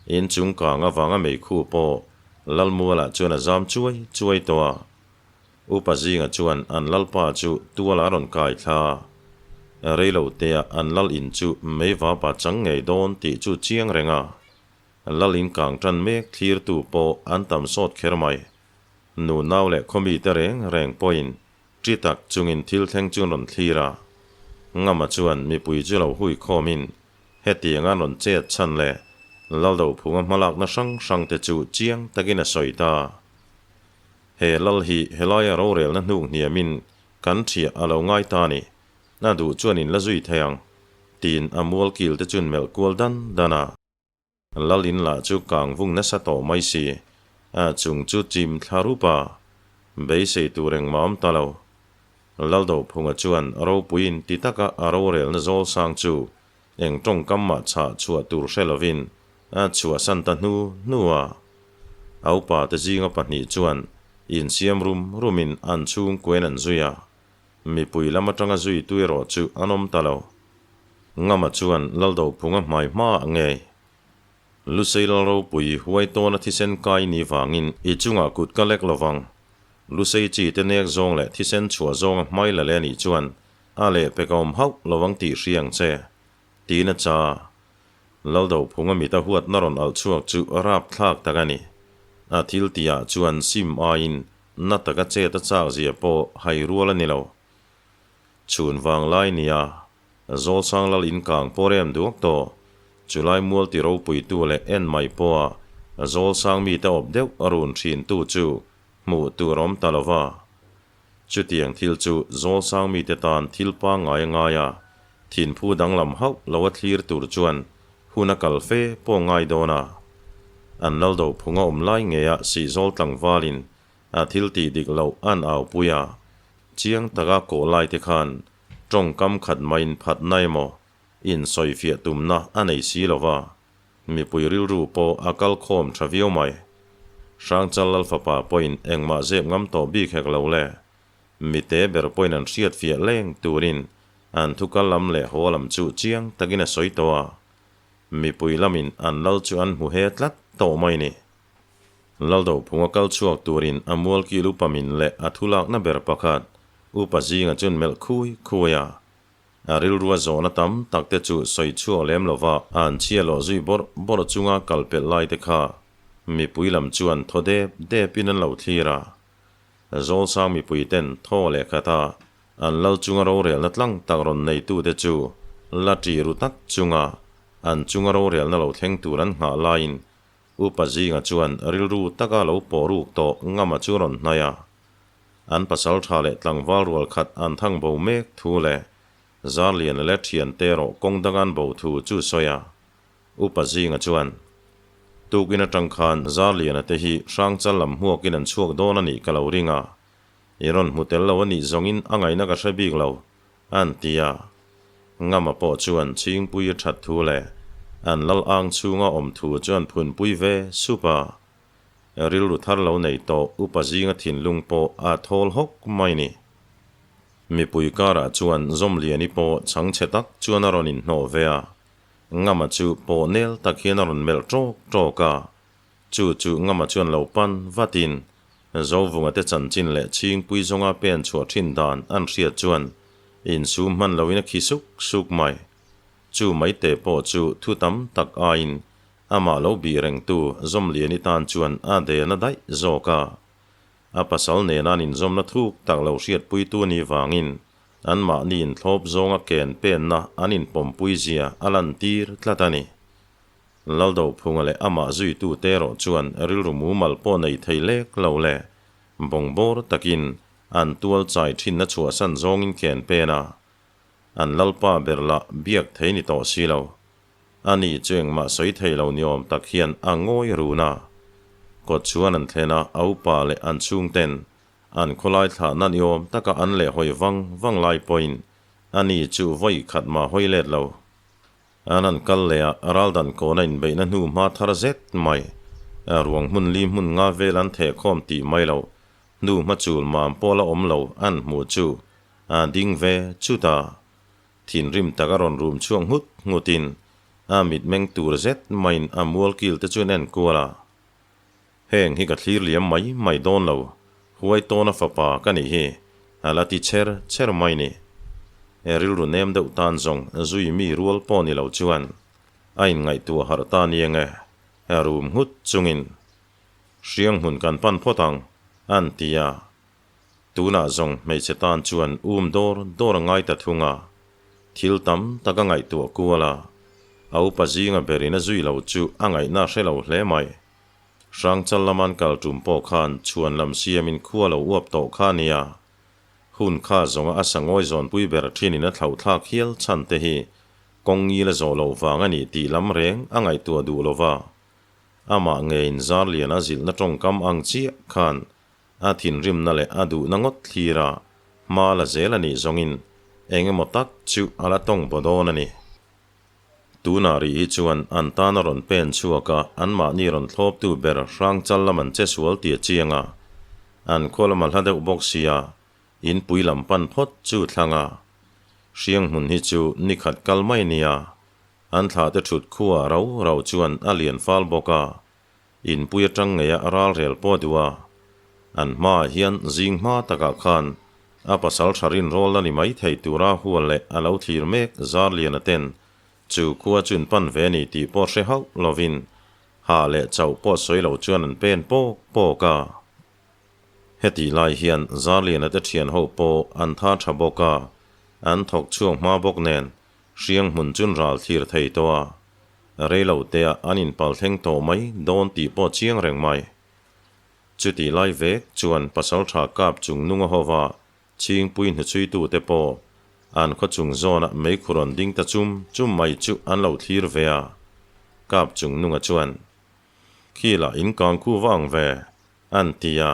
inchung kang avanga meikhu pawh Lalmualah chuan a zam chuai chuai tawh a. Upa zinga chuan an lalpa chu tual a rawn kai thla a, reilo tea an lal in chu meivapa chang ngei dawn tih chu chiang reng a, lal in kang tan mek thlirtu pawh an tam sawt kher mai. Nu nau leh khawmi te reng reng pawhin ṭi tak chungin thil thleng chu an rawn thlir a, Ngama chuan mipui chu lo hui khawmin hetiang an rawn chet chhan leh Laldophunga hmalakna hrang hrang te chu chiang takin a sawi ta. He lal hi helaia rorelna hnuk hniamin kan ṭhiah a lo ngai ta ni, a duh chuan in la zui thei ang, tiin a mual kil te chun melh kual dan dan a. Lal in lah chu kang vung nasa tawh mai si, a chung chu chim thla rup a, beisei tur engmah awm ta lo. Laldophunga chuan ropuiin ti taka a rorelna zawl sang chu eng tawngkam mah chhah chhuah tur hre lovin a chhuahsan ta hnu hnu a. A upa te zinga pahnih chuan insiam rum rumin an chhungkuain an zui a, mipui lam atanga zuitu erawh chu an awm ta lo. Ngama chuan Laldophunga hmai hmaah ngei Lusei Lalropui huai tawna thisen kai ni vangin i chungah kut ka lek lovang. Lusei chi te nek zawng leh thisen chhuah zawnga hmai la leh anih chuan a lehpek a awm hauh lovang tih hria ang che, tiin a cha. Laldophunga mita huatna rawn alh chhuak chu rapthlak tak a ni. A thil tihah chuan sim aiin na taka chet a chak zia pawh hai rual a ni lo. Chhun vang lai nia Zawlsang lal inkang pawh rem duak tawh. Chulai mual ti ropuitu leh en mai pawha Zawlsang mite awp deuh a run thintu chu hmuh tur a awm ta lo va. Chutiang thil chu Zawlsang mite tan thil pangngai a ngai a, thinphu danglam hauh lo a thlir tur chuan hun a kal fe pawh ngai dawn a. An Laldophunga awm lai ngeia Sihzawl tlangvalin a thil tih dik loh an aupui a, chiang taka kawh lai te khan tawngkam khat maiin phatna emaw insawifiah tumna a nei si lo va. Mipui rilru pawh a kal khawm tha viau mai. Hrangchal Lalfapa pawhin engmah zep ngam tawh bik hek lo le. Mite ber pawhin an hriat fiah leng turin an thu kal lam leh haw lam chu chiang takin a sawi tawh a. Mipui lamin an lal chu an hmu he tlat tawh mai ni. Laldophunga kal chhuak turin a mualkil upa min leh a thulakna ber pakhat upa zinga chun melh khui khui a. A rilrua zawhna tam tak te chu sawi chhuak lem lova an chhia lawh zui bawrh bawrh chunga kal pelh lai te kha mipui lam chuan thaw dep dep in an lo thlir a. Zawlsang mipui ten thaw leh khat a, an lal chunga rorelna tlang tak rawn neitute chu la ṭih ru tak chunga an chunga rorelna lo thleng tur an nghah laiin Upa zinga chuan rilru taka lo pawh ruk tawh Ngama chu rawn hnaih a. An pasalṭha leh tlangval rual khat an thang bo mek thu leh Zarliana leh ṭhiante erawh kawng danga an bo thu chu sawi a. Upa zinga chuan, Tukin aṭang khan Zarliana te hi Hrangchal lam hmuakin an chhuak dawn a nih ka lo ring a, i rawn hmu tel lo a nih zawngin a ngaihna ka hre bik lo, an ti a. Ngama pawh chuan Chhingpui a ṭhat thu leh an lal ang chhunga awm thu chu an phunpui ve sup a. Rilru thar lo nei tawh upa zinga thinlung pawh a thawl hawk mai ni. Mipui karah chuan Zawmliani pawh chhangchhe tak chuan a rawn inhnawh ve a. Ngama chu pawh nel tak hian a rawn melh ṭawk ṭawk a, chu chu Ngama chuan lo pan vatin Zovunga te chanchin leh Chhingpui zawnga pen chhuah ṭhin dan an hriat chuan insum hman loin a khi suk suk mai. Chu maite pawh chu thu tam tak aiin amah lo bih rengtu Zawmliani tan chuan a den a daih zawk a. A pasal nena an inzawmna thuk tak lo hriatpuitu a nih vangin Anmahni inthlawp zawnga ken penna an inpawmpui zia a lantir tlat a ni. Laldophunga leh amah zuitute erawh chuan rilru mumal pawh nei thei lek lo leh bawngbawr takin an tual chai thinna chhuahsan zawngin ken pen a, an lalpa ber lah biak thei ni tawh si lo. Ani chu engmah sawi thei lo ni awm tak hian a ngawi run a. Kawt chuan an thlen a, a upa leh an chhungten An khawlai thlahna ni awm taka an leh hawi vang vang lai pawhin ani chu vawi khat mah hawi let lo. An han kal leh a, raldan kawna inbeihna hnu hma thar zet mai. Ruang hmun li hmun nga vel an thehkhawm tih mai lo, hnu hma chul mam pawh la awm lo an hmuh chu a ding ve chut a. Thinrim tak a rawn rum chhuak nghut nghutin a mitmeng tur zet maiin a mualkil te chu an en kual a. Heng hi ka thlir liam mai mai dawn lo, huai tawna fapa ka nih hi, a la ti cher cher mai ni. E rilru nem deuh tan zawng zui mi rual pawh ni lo chuan a inngaihtuah harh ta ni enge, a rum nghut chungin hriang hmun kan pan phawt ang, an ti a. Tunah zawng hmeichhe tan chuan um dawr dawr a ngai ta thung a, thil tam tak a ngaihtuah kual a, a upa zinga berin a zui lo chu a ngaihna a hre lo hle mai. Hrangchal lama an kal tum pawh khan chhuan lam siamin khua lo uap tawh kha a nia. Hun kha zawnga a sangawi zawnpui ber thinin a thlauhthlak hial chhan te hi kawng ngil a zawh loh vang a nih tih lam reng a ngaihtuah duh lo va. Amah ngeiin Zarliana zilhna tawngkam ang chiah khan a thinrimna leh a duhna ngawt thlir a hma la zel a nih zawngin eng emaw tak chu a la tawng baw dawn a ni. Tunah rih hi chuan an tan a rawn pen chhuak a, anmahni rawn thlawptu ber Hrangchal lam an che sual tih a chiang a. An khaw lam a hla deuh bawk sia, inpui lam pan phawt chu thlang a. Hriang hmun hi chu ni khat kal mai nia, an thlah te thut khua rau rau chuan a lian fal bawk a, Inpui atang ngeia ral rel pawh duh a, an hmaah hian zing hma takah khan a pasal tha rinrawl la ni mai thei tura hual leh a lo thlir mek Zarliana ten chu khua chu an pan ve a ni tih pawh hre hauh lovin hah leh chauh pawh sawi lo chuan an pen pawk pawk a. Hetih lai hian Zarliana te thian ho pawh an tha tha bawk a, an thawk chhuak hma bawk nen Hriang hmun chun ral thlir thei tawh a, rei lo te ah an inpal thleng tawh mai dawn tih pawh chiang reng mai. Chutih lai vek chuan pasaltha kap chung nunga hova Chhingpui hnuchhuitu te pawh an khaw chung zawnah meikhu rawn ding ta chum chum mai chu an lo thlir ve a, kap chung nunga chuan, Khi lah in kang khu va ang ve, an ti a.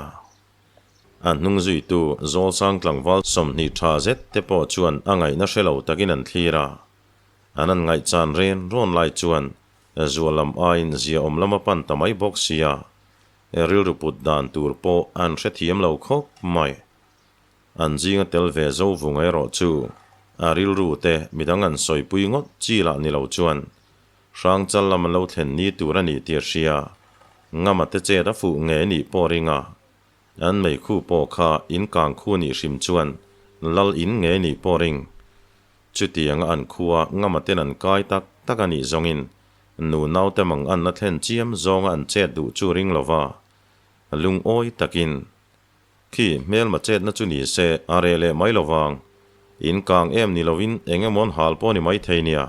A hnung zuitu Zawlsang tlangval 20 tha zet te pawh chuan a ngaihna hre lo takin an thlir a. An an ngaihchan ren rawn lai chuan zual lam aiin ziaawm lam a pan ta mai bawk sia, rilru put dan tur pawh an hrethiam lo khawp mai. An zinga tel ve zo vunga erawh chu a rilru te midang an sawipui ngawt chi lah ni lo chuan Hrangchal lam an lo thlen ni tur a nih tih a hria. Ngama te chet a fuh nge nih pawh ring a. An meikhu pawh kha in kang khu nih hrim chuan lal in nge nih pawh ring. Chutianga an khua Ngama ten an kai tak tak a nih zawngin nu naute mang an la thlen chiam zawnga an chet duh chu ring lova lungawi takin. Khi hmelma chetna chu ni se a reh leh mai lo vang. In kang em ni lovin eng emaw an hal pawh ni mai thei nia,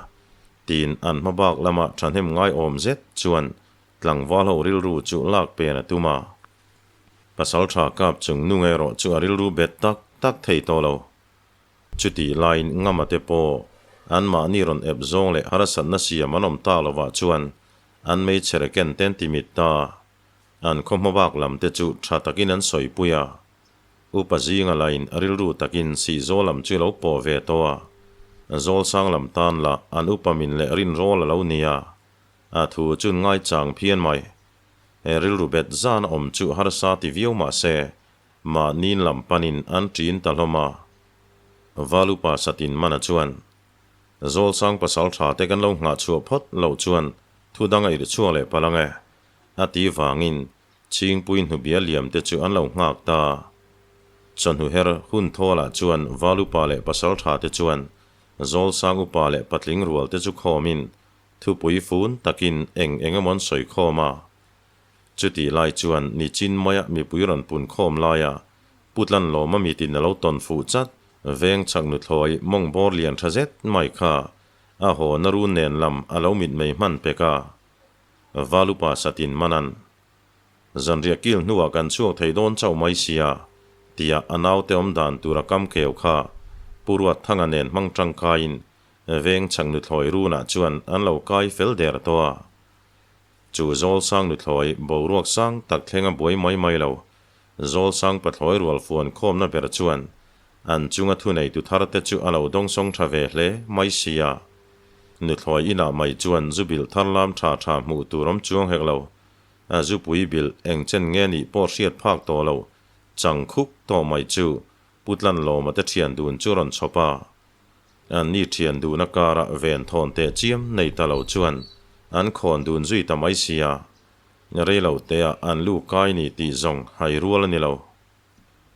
tiin an hma bak lama thahnem ngaiawm zet chuan tlangval ho rilru chu lak pen a tum a. Pasaltha kap chung nu erawh chu a rilru bet tak tak thei tawh lo. Chutih laiin Ngama te pawh anmahni rawn ep zawng leh harsatna siam an awm tak lovah chuan an meichher ken ten ti mit ta. An khaw hmabak lam te chu tha takin an sawipui a. Upa zinga lain a rilru takin Sihzawl lam chu lo pawh ve tawh a. Zawlsang lam tan lah an upa min leh rinrawl a lo ni a. A thu chun ngaichang phian mai. He rilru bet zan a awm chu harsa ti viau mah se, mahniin lam panin an ṭin ta hlawm a. Valupa Satin Mana chuan, Zawlsang pasal ṭha te kan lo nghah chhuah phawt loh chuan thu dang a irh chhuak leh palh ang e, a ti vangin Chhingpui hnubia liam te chu an lo nghak ta. Chawhnu her hun thawlah chuan Valupa leh pasal ṭha te chuan Zawlsang upa leh patling rual te chu khawmin Thupui fun takin eng eng emaw an sawi khawm a. Chutih lai chuan nichin maia mipui rawn pun khawm laia Putlan lawma mitin a lo tawn fuh chat veng chhak nuthlawi mawng bawr lian tha zet mai kha a haw na run nen lam a lo mitmei hman pek a. Valupa satin manan zanriah kil hnuah kan chhuak thei dawn chauh mai sia tia a naute awm dan tur a kam keu kha Pu Ruatthanga nen hmang tangkaiin Veng chhak nuthlawi runah chuan an lo kai fel der tawh a. Chu Zawlsang nuthlawi boruak sang tak thleng a buai mai mai lo. Zawlsang pathlawi rual fuan khawmna ber chuan an chunga thuneitu thar te chu a lo dawngsawng tha ve hle mai si a. Nuthlawi inah mai chuan zu bilh thar lam tha tha hmuh tur awm chuang hek lo. A zupui bilh eng chen nge nih pawh hriat phak tawh lo chang khuk tawh mai chu Putlan Lawma te thian dun chu rawn chhawp a. An ni thian duhna karah ven thawn teh chiam nei ta lo chuan an khawn dun zui ta mai sia. Reilo teah an lu kai ni tih zawng hai rual a ni lo.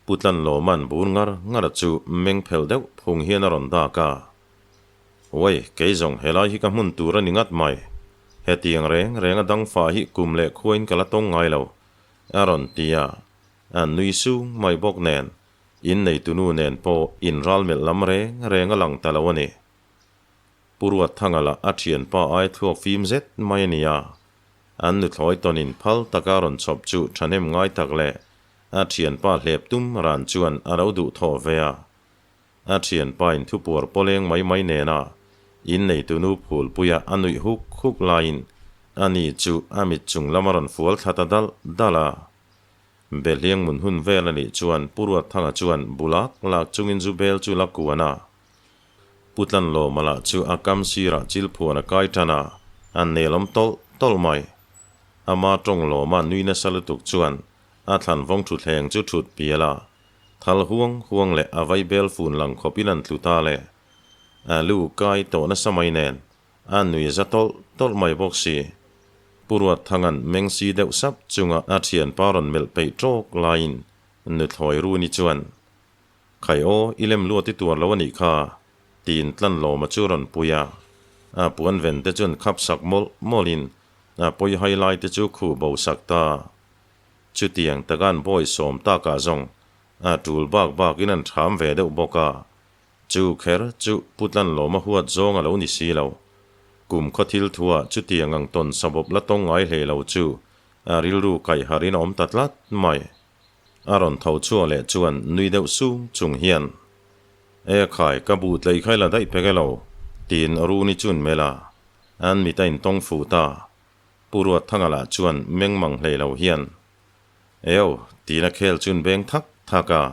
Pu Tlanlawma'n bur ngar ngar chu meng phel deuh phung hian a rawn dak a. Uai, kei zawng helai hi ka hmun tur a ni ngat mai. Hetiang reng reng a dang fah hi kum leh khuain ka la tawng ngai lo, a rawn ti a. An nui sung mai bawk nen In neitunu nen pawh in ral melh lam reng reng a lang ta lo a ni. Pu Ruatthanga lah a thianpa ai thluak fim zet mai a ni a. An nuthlawi tawnin phal taka rawn chhawp chu thahnem ngai tak leh a thianpa hlep tum ran chuan a lo duh thawh ve a. A thianpa in thupuar pawleng mai mai nena in neitunu phulpuia a nuih huk huk laiin ani chu a mit chung lam a rawn fual thla ta dalh dalh a. Behliang mun hun vel a nih chuan Pu Ruatthanga chuan bu lak lak chungin zu bel chu la kuan a. Pu Tlanlawma lah chu a kam sirah chil phuan a kai tan a, a nelawm tawlh tawlh mai. Ama tawng lawma nui nasa lutuk chuan a thlan vawng thutthleng chu thut pial a, thal huang huang leh a vai bel fun lang khawpin an tlu ta le. A lu kai tawh nasa mai nen A nui za tawlh tawlh mai bawk si. Pu Ruatthanga'n meng si deuh sap chunga a thianpa rawn melh peih tawk laiin nuthlawi Runi chuan, Khai aw, i lem luat i tuar lo a nih kha, tiin Tlanlawma chu rawn pui a. A puan ven te chuan khap sak mawlh mawlhin a pawi hai lai te chu khuh bo sak ta. Chutiang taka'n bawi sawm takah zawng a tul bak bakin an ṭham ve deuh bawk a. Chu kher chu Pu Tlanlawma huat zawng a lo ni si lo. Kum khaw thil thuah chutiang ang tawn sabawp la tawng ngai hlei lo chu a rilru kaih harh in a awm ta tlat mai. A rawn tho chhuak leh chuan nui deuh sung chung hian, E khai, ka bu tlei khai la daih pek e lo, tiin Runi chun melh a, an mit a intawng fuh ta. Pu Ruatthanga lah chuan meng mang hlei lo hian, Eo, tiin a khel chun beng thak thak a.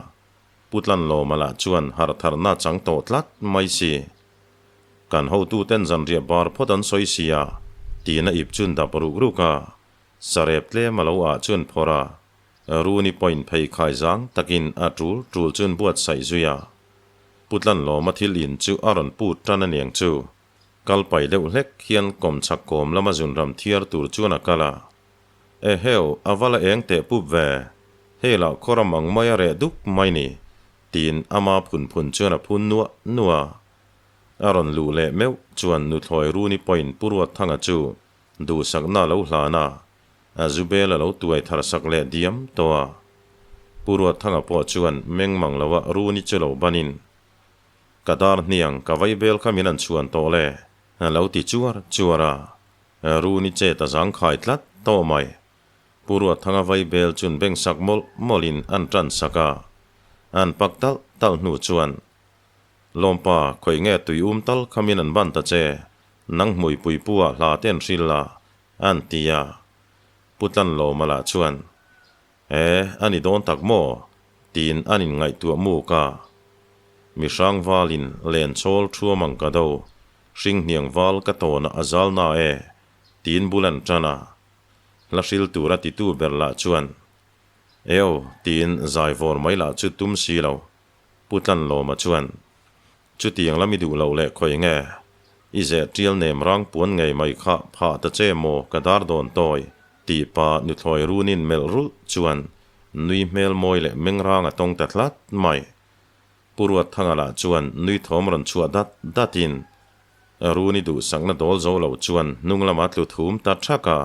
Pu Tlanlawma lah chuan harh tharna chang tawh tlat mai si. Kan hotuten zanriah bar phawt an sawi si a, tiin a ip chun dap ruk ruk a. Sarep tlem a lo ah chuan phawrh a, Runi pawhin phei khai zang takin a tul tul chun buatsaih zui a. Pu Tlanlawma thil in chu a rawn put tan aniang chu. Kal pai deuh hlek hian kawmchhak kawm lama zunram thiar tur chuan a kal a. Eheu, a va la eng teh pup ve, hei lah khawram ang mai a reh duk mai ni, tiin ama phun phun chuan a phun nuah nuah a. A rawn luh leh meuh chuan nuthlawi Runi pawhin Pu Ruatthanga chu duhsakna a lo hlan a, a zu bel a lo tuai thar sak leh diam tawh a. Pu Ruatthanga pawh chuan meng mang loa Runi chu lo banin, Ka dar hniang ka vaibel kha min an chhuan tawh le, a lo ti chuar chuar a. Runi chet a zangkhai tlat tawh mai. Pu Ruatthanga vaibel chun beng sak mawlh mawlhin an tan sak a. An pak talh talh hnu chuan, Lawmpa, khawi nge tui um tal kha min an ban ta che, nang hmuipui pu ah hla te an hrilh a, an ti a. Pu Tlanlawma lah chuan, E, a ni dawn tak maw? tiin an inngaihtuah muk a. Mi hrang valin len chawl thuam ang ka do, hring hniang val ka tawn a zal na e, tiin bul an tan a. Hla hril tura titu ber lah chuan, Eo, tiin zai vawr mai lah chu tum si lo. Pu Tlanlawma chuan, Chutiang lam i duh loh leh khawi nge? I zeh tial nem rang puan ngei mai kha phah ta che maw ka dar dawn tawi? Tih pa nuthlawi runin melh rulh chuan nui hmel mawi leh meng rang a tawng ta tlat mai. Pu Ruatthanga lah chuan nui thawm rawn chhuah dat datin Runi duhsakna dawl zo lo chuan hnung lama tlu thum ta thak a,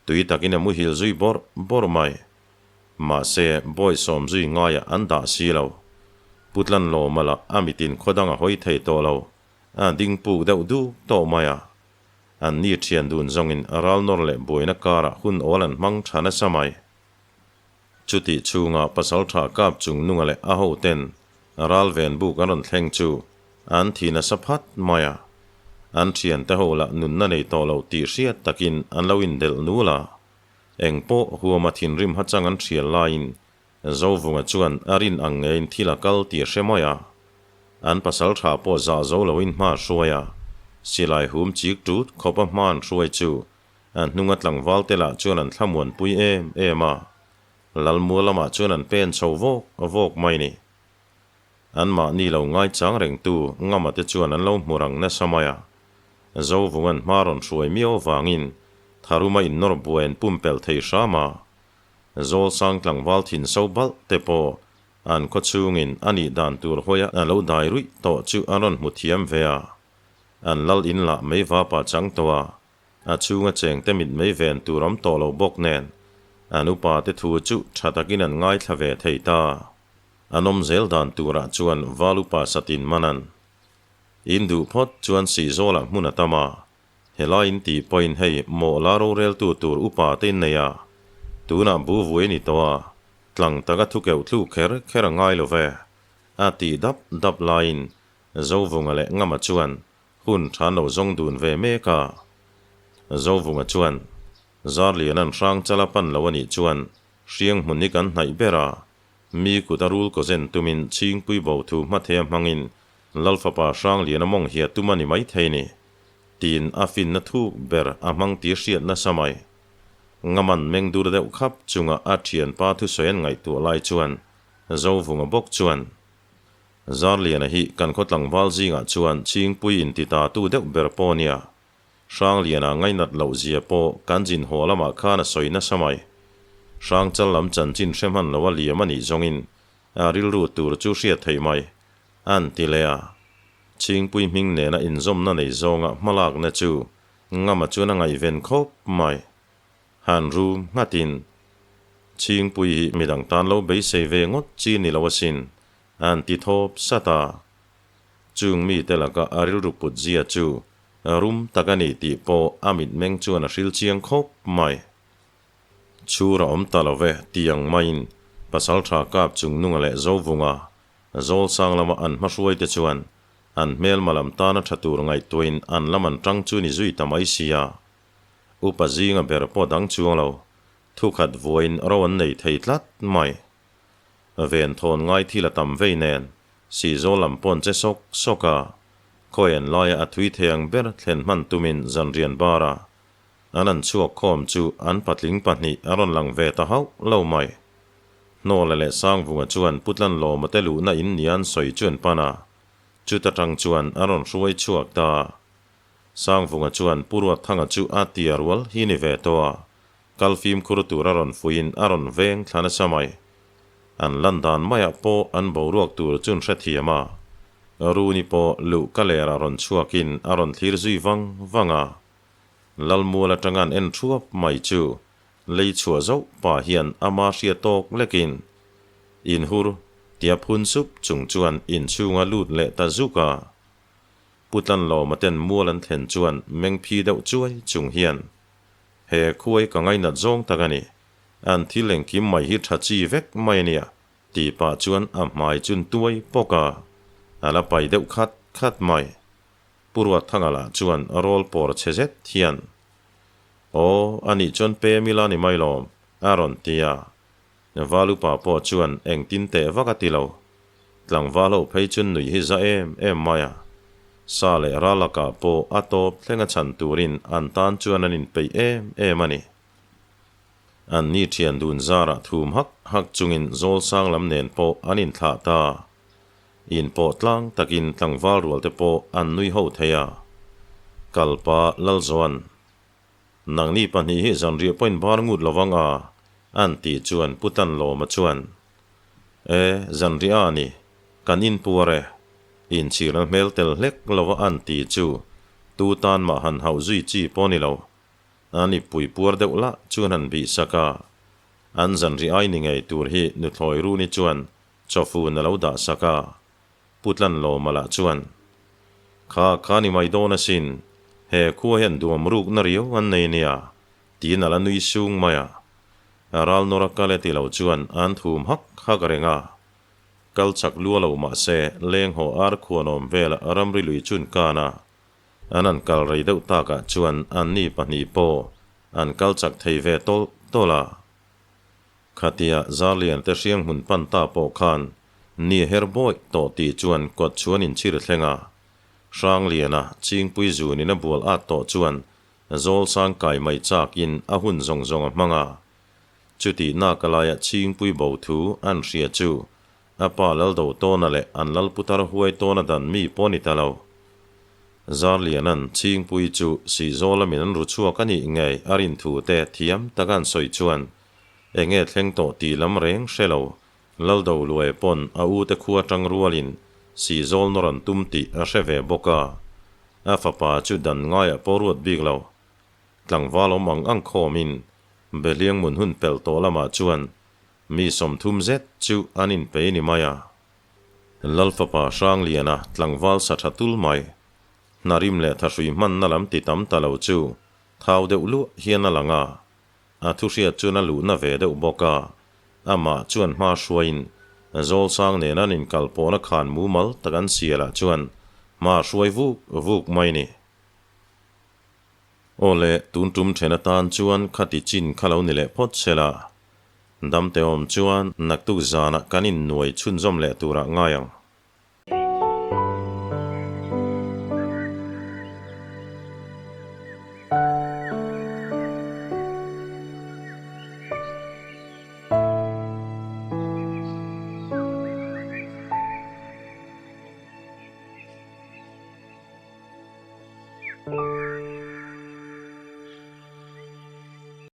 tui takin a muhil zui bawrh bawrh mai. Mahse, bawi sawm zui ngaiah an dah si lo. Pu Tlanlawma lah a mitin khaw dang a hawi thei tawh lo, a ding puk deuh duk tawh mai a. An ni thian dun zawngin ral nawr leh buaina karah hun awl an hmang tha nasa mai. Chutih chhunga pasaltha kap chung nunga leh a hoten ral ven buk an rawn thleng chu an thi nasa phat mai a. An thiante ho lah nunna nei tawh lo tih hriat takin an lo indelh nul a. Eng pawh huama thinrim hachang an hrial laiin Zovunga chuan a rin ang ngeiin thil a kal tih a hre mai a. An pasal tha pawh zah zo loin hma a hruai a, silai hum chik tut khawpa hma an hruai chu an hnunga tlangval te lah chuan an thlamuanpui em em a. Lalmua lamah chuan an pen chho vawk vawk mai ni. Anmahni lo ngaichang rengtu Ngama te chuan an lo hmu rang nasa mai a. Zovunga'n hma rawn hruai miau avangin Tharuma innawr buai an pumpelh thei hram a. Zawlsang tlangval thin so balh te pawh an khaw chhungin a nih dan tur hawia a lo dai ruih tawh chu an rawn hmu thiam ve a. An lal in lah mei vapa chang tawh a, a chhunga chengte mit mei ven tur awm tawh lo bawk nen an upa te thu chu tha takin an ngaithla ve thei ta. An awm zel dan turah chuan val upa satin man an in duh phawt chuan Sihzawlah hmun a tam a, helai in tih pawhin hei mawhla roreltu tur upa te in nei a, tunah bu vui a ni tawh a, tlang taka thu keuh thluk kher kher a ngai lo ve, a tih dap dap laiin Zovunga leh Ngama chuan hun tha an lo zawng dun ve mek a. Zovunga chuan, Zarliana'n Hrangchala pan lo a nih chuan Hriang hmun hi kan hnaih ber a, Mi kut a rul kaw zen tumin Chhingpui bo thu hmathea hmangin Lal fapa Hrangliana mawng hia tum a ni maithei ni, tiin a finna thuk ber a hmang tih hriat nasa mai. Ngaman meng dur deuh khap chunga a thianpa thusawi an ngaihtuah lai chuan Zovunga bawk chuan, Zarliana hi kan khaw tlangval zingah chuan Chhingpui inti ta tu deuh ber pawh nia, Hrangliana ngainat loh zia pawh kan zin haw lamah khan a sawi nasa mai. Hrangchal lam chanchin hre hman lo a liam a nih zawngin a rilru tur chu hriat theih mai, an ti leh a. Chhingpui hming nena inzawmna nei zawnga hmalakna chu Ngama chuan a ngaihven khawp mai. Han rum nghatin, Chhingpui hi midang tan lo beisei ve ngawt chi ni lo asin, an ti thawp sat a. Chung mite laka a rilru put zia chu rum tak a ni tih pawh a mitmeng chuan a hril chiang khawp mai. Chhur a awm ta lo ve tih ang maiin Pasaltha kap chung nunga leh Zovunga, Zawlsang lama an hmahruaite chuan an hmelma lam tana tha tur ngaihtuahin an lam an tang chu ni zui ta mai sia. Upa zinga ber pawh dang chuang lo, thukhat vuain ro an nei thei tlat mai. Ven thawn ngai thil a tam vei nen, Sihzawl lam pawn che sawk sawk a, khawi an laia a thui thei ang ber thlen hman tumin zanrian bar a, an an chhuak khawm chu an patling pahnih a rawn lang ve ta hauh lo mai. Hnawla leh Sangvunga chuan Putlanlawma te luhna in nia an sawi chu an pan a, chuta tang chuan a rawn hruai chhuak ta. Sangvunga chuan Pu Ruatthanga chu a tia rual hi ni ve tawh a, Kal fimkhur tur a rawn fuiin a rawn veng thla nasa mai. An lan dan maiah pawh an boruak tur chu an hrethiam a. Runi pawh luh ka lerah rawn chhuakin a rawn thlir zui vang vang a. Lalmual atanga an en thuap mai chu lei chhuah zauh pah hian ama hria tawk lekin. Inhur, tia phun sup chung chuan inchhunga lut leh ta zuk a. Pu Tlanlawma ten mual an thlen chuan meng phi deuh chuai chung hian, He khuai ka ngainat zawng tak a ni. An thil engkim mai hi tha chi vek mai a nia, tih pah chuan a hmai chun tuai pawk a, a la pai deuh khat khat mai. Pu Ruatthanga lah chuan rawl pawr chhe zet hian, Aw, a nih chuan pem ila ni mai lawm, a rawn ti a. Valupa pawh chuan engtin teh vak a ti lo. Tlangval ho phei chuan nuih hi za em em mai a. Sa leh ral lakah pawh a tawp thleng a chhan turin an tan chuan an inpeih em em a ni. An ni thian dun zarah thum hak hak chungin Zawlsang lam nen pawh an inthlah ta. Inpawh tlang takin tlangval rual te pawh an nui ho thei a. Kalpa Lalzoan, Nangni pahnih hi zanriah pawhin bar ngut lo vang a, an tih chuan Pu Tlanlawma chuan, E, zanriah a ni, kan inpuar e. Inchhirna hmel tel hlek lova an ti chu tu tan mah han hauh zui chi pawh ni lo. An ippui puar deuh lah chuan han bih sak a, an zanriah ai ni ngei tur hi nuthlawi runi chuan chawfun a lo dah sak a, Pu Tlanlawma lah chuan, Kha kha ni mai dawn asin, he khua hian duam rukna riau an nei nia, tiin a la nui sung mai a. A ral nawr a kal e ti lo chuan an thum hak hak reng a. Kal chak lua lo mah se leng haw ar khuanawm vela ramri lui chun kan a. An an kal rei deuh takah chuan anni pahnih pawh an kal chak thei ve tawlh tawlh a. Khatia Zarlian te hriang hmun pan ta pawh khan ni her bawih tawh tih chuan kawt chuan inchhir thleng a. Hrangliana Chingpui zunin a bual at tawh chuan Zawlsang kai mai chakin a hun zawng zawng a hmang a. Chutih nak alaia Chingpui bo thu an hria chu a pa Laldo tawna leh an Lalputar huai tawna dan mi pawh ni ta lo. Zarliana'n Chingpui chu Sihzawl lamin an ru chhuak a nih ngei a rin thu te thiam taka an sawi chuan enge thleng tawh tih lam reng hre lo. Laldo Luai pawn a u te khua tang rualin Sihzawl nawr an tum tih a hre ve bawk a, a fapa chu dan ngaiah pawh ruat bik lo. Tlangval awm ang ang khawmin Behliang mun hun pelh tawh lamah chuan mi 30 zet chu an inpei ni mai a. Lalfapa Hrangliana tlangval sa tha tul mai, hnarim leh thahrui hmanna lam ti tam ta lo chu thau deuh luah hian a lang a. A thuhriat chuan a luhna ve deuh bawk a, amah chuan hma hruaiin Zawlsang nen an inkalpawhna khan mumal tak an sialah chuan hma hruai vuk vuk mai ni. Aw le, tun tum then atan chuan khati chin kha lo ni leh phawt se la. Damte awm chuan naktuk zanah kan innuai chhunzawm leh turah ngai ang.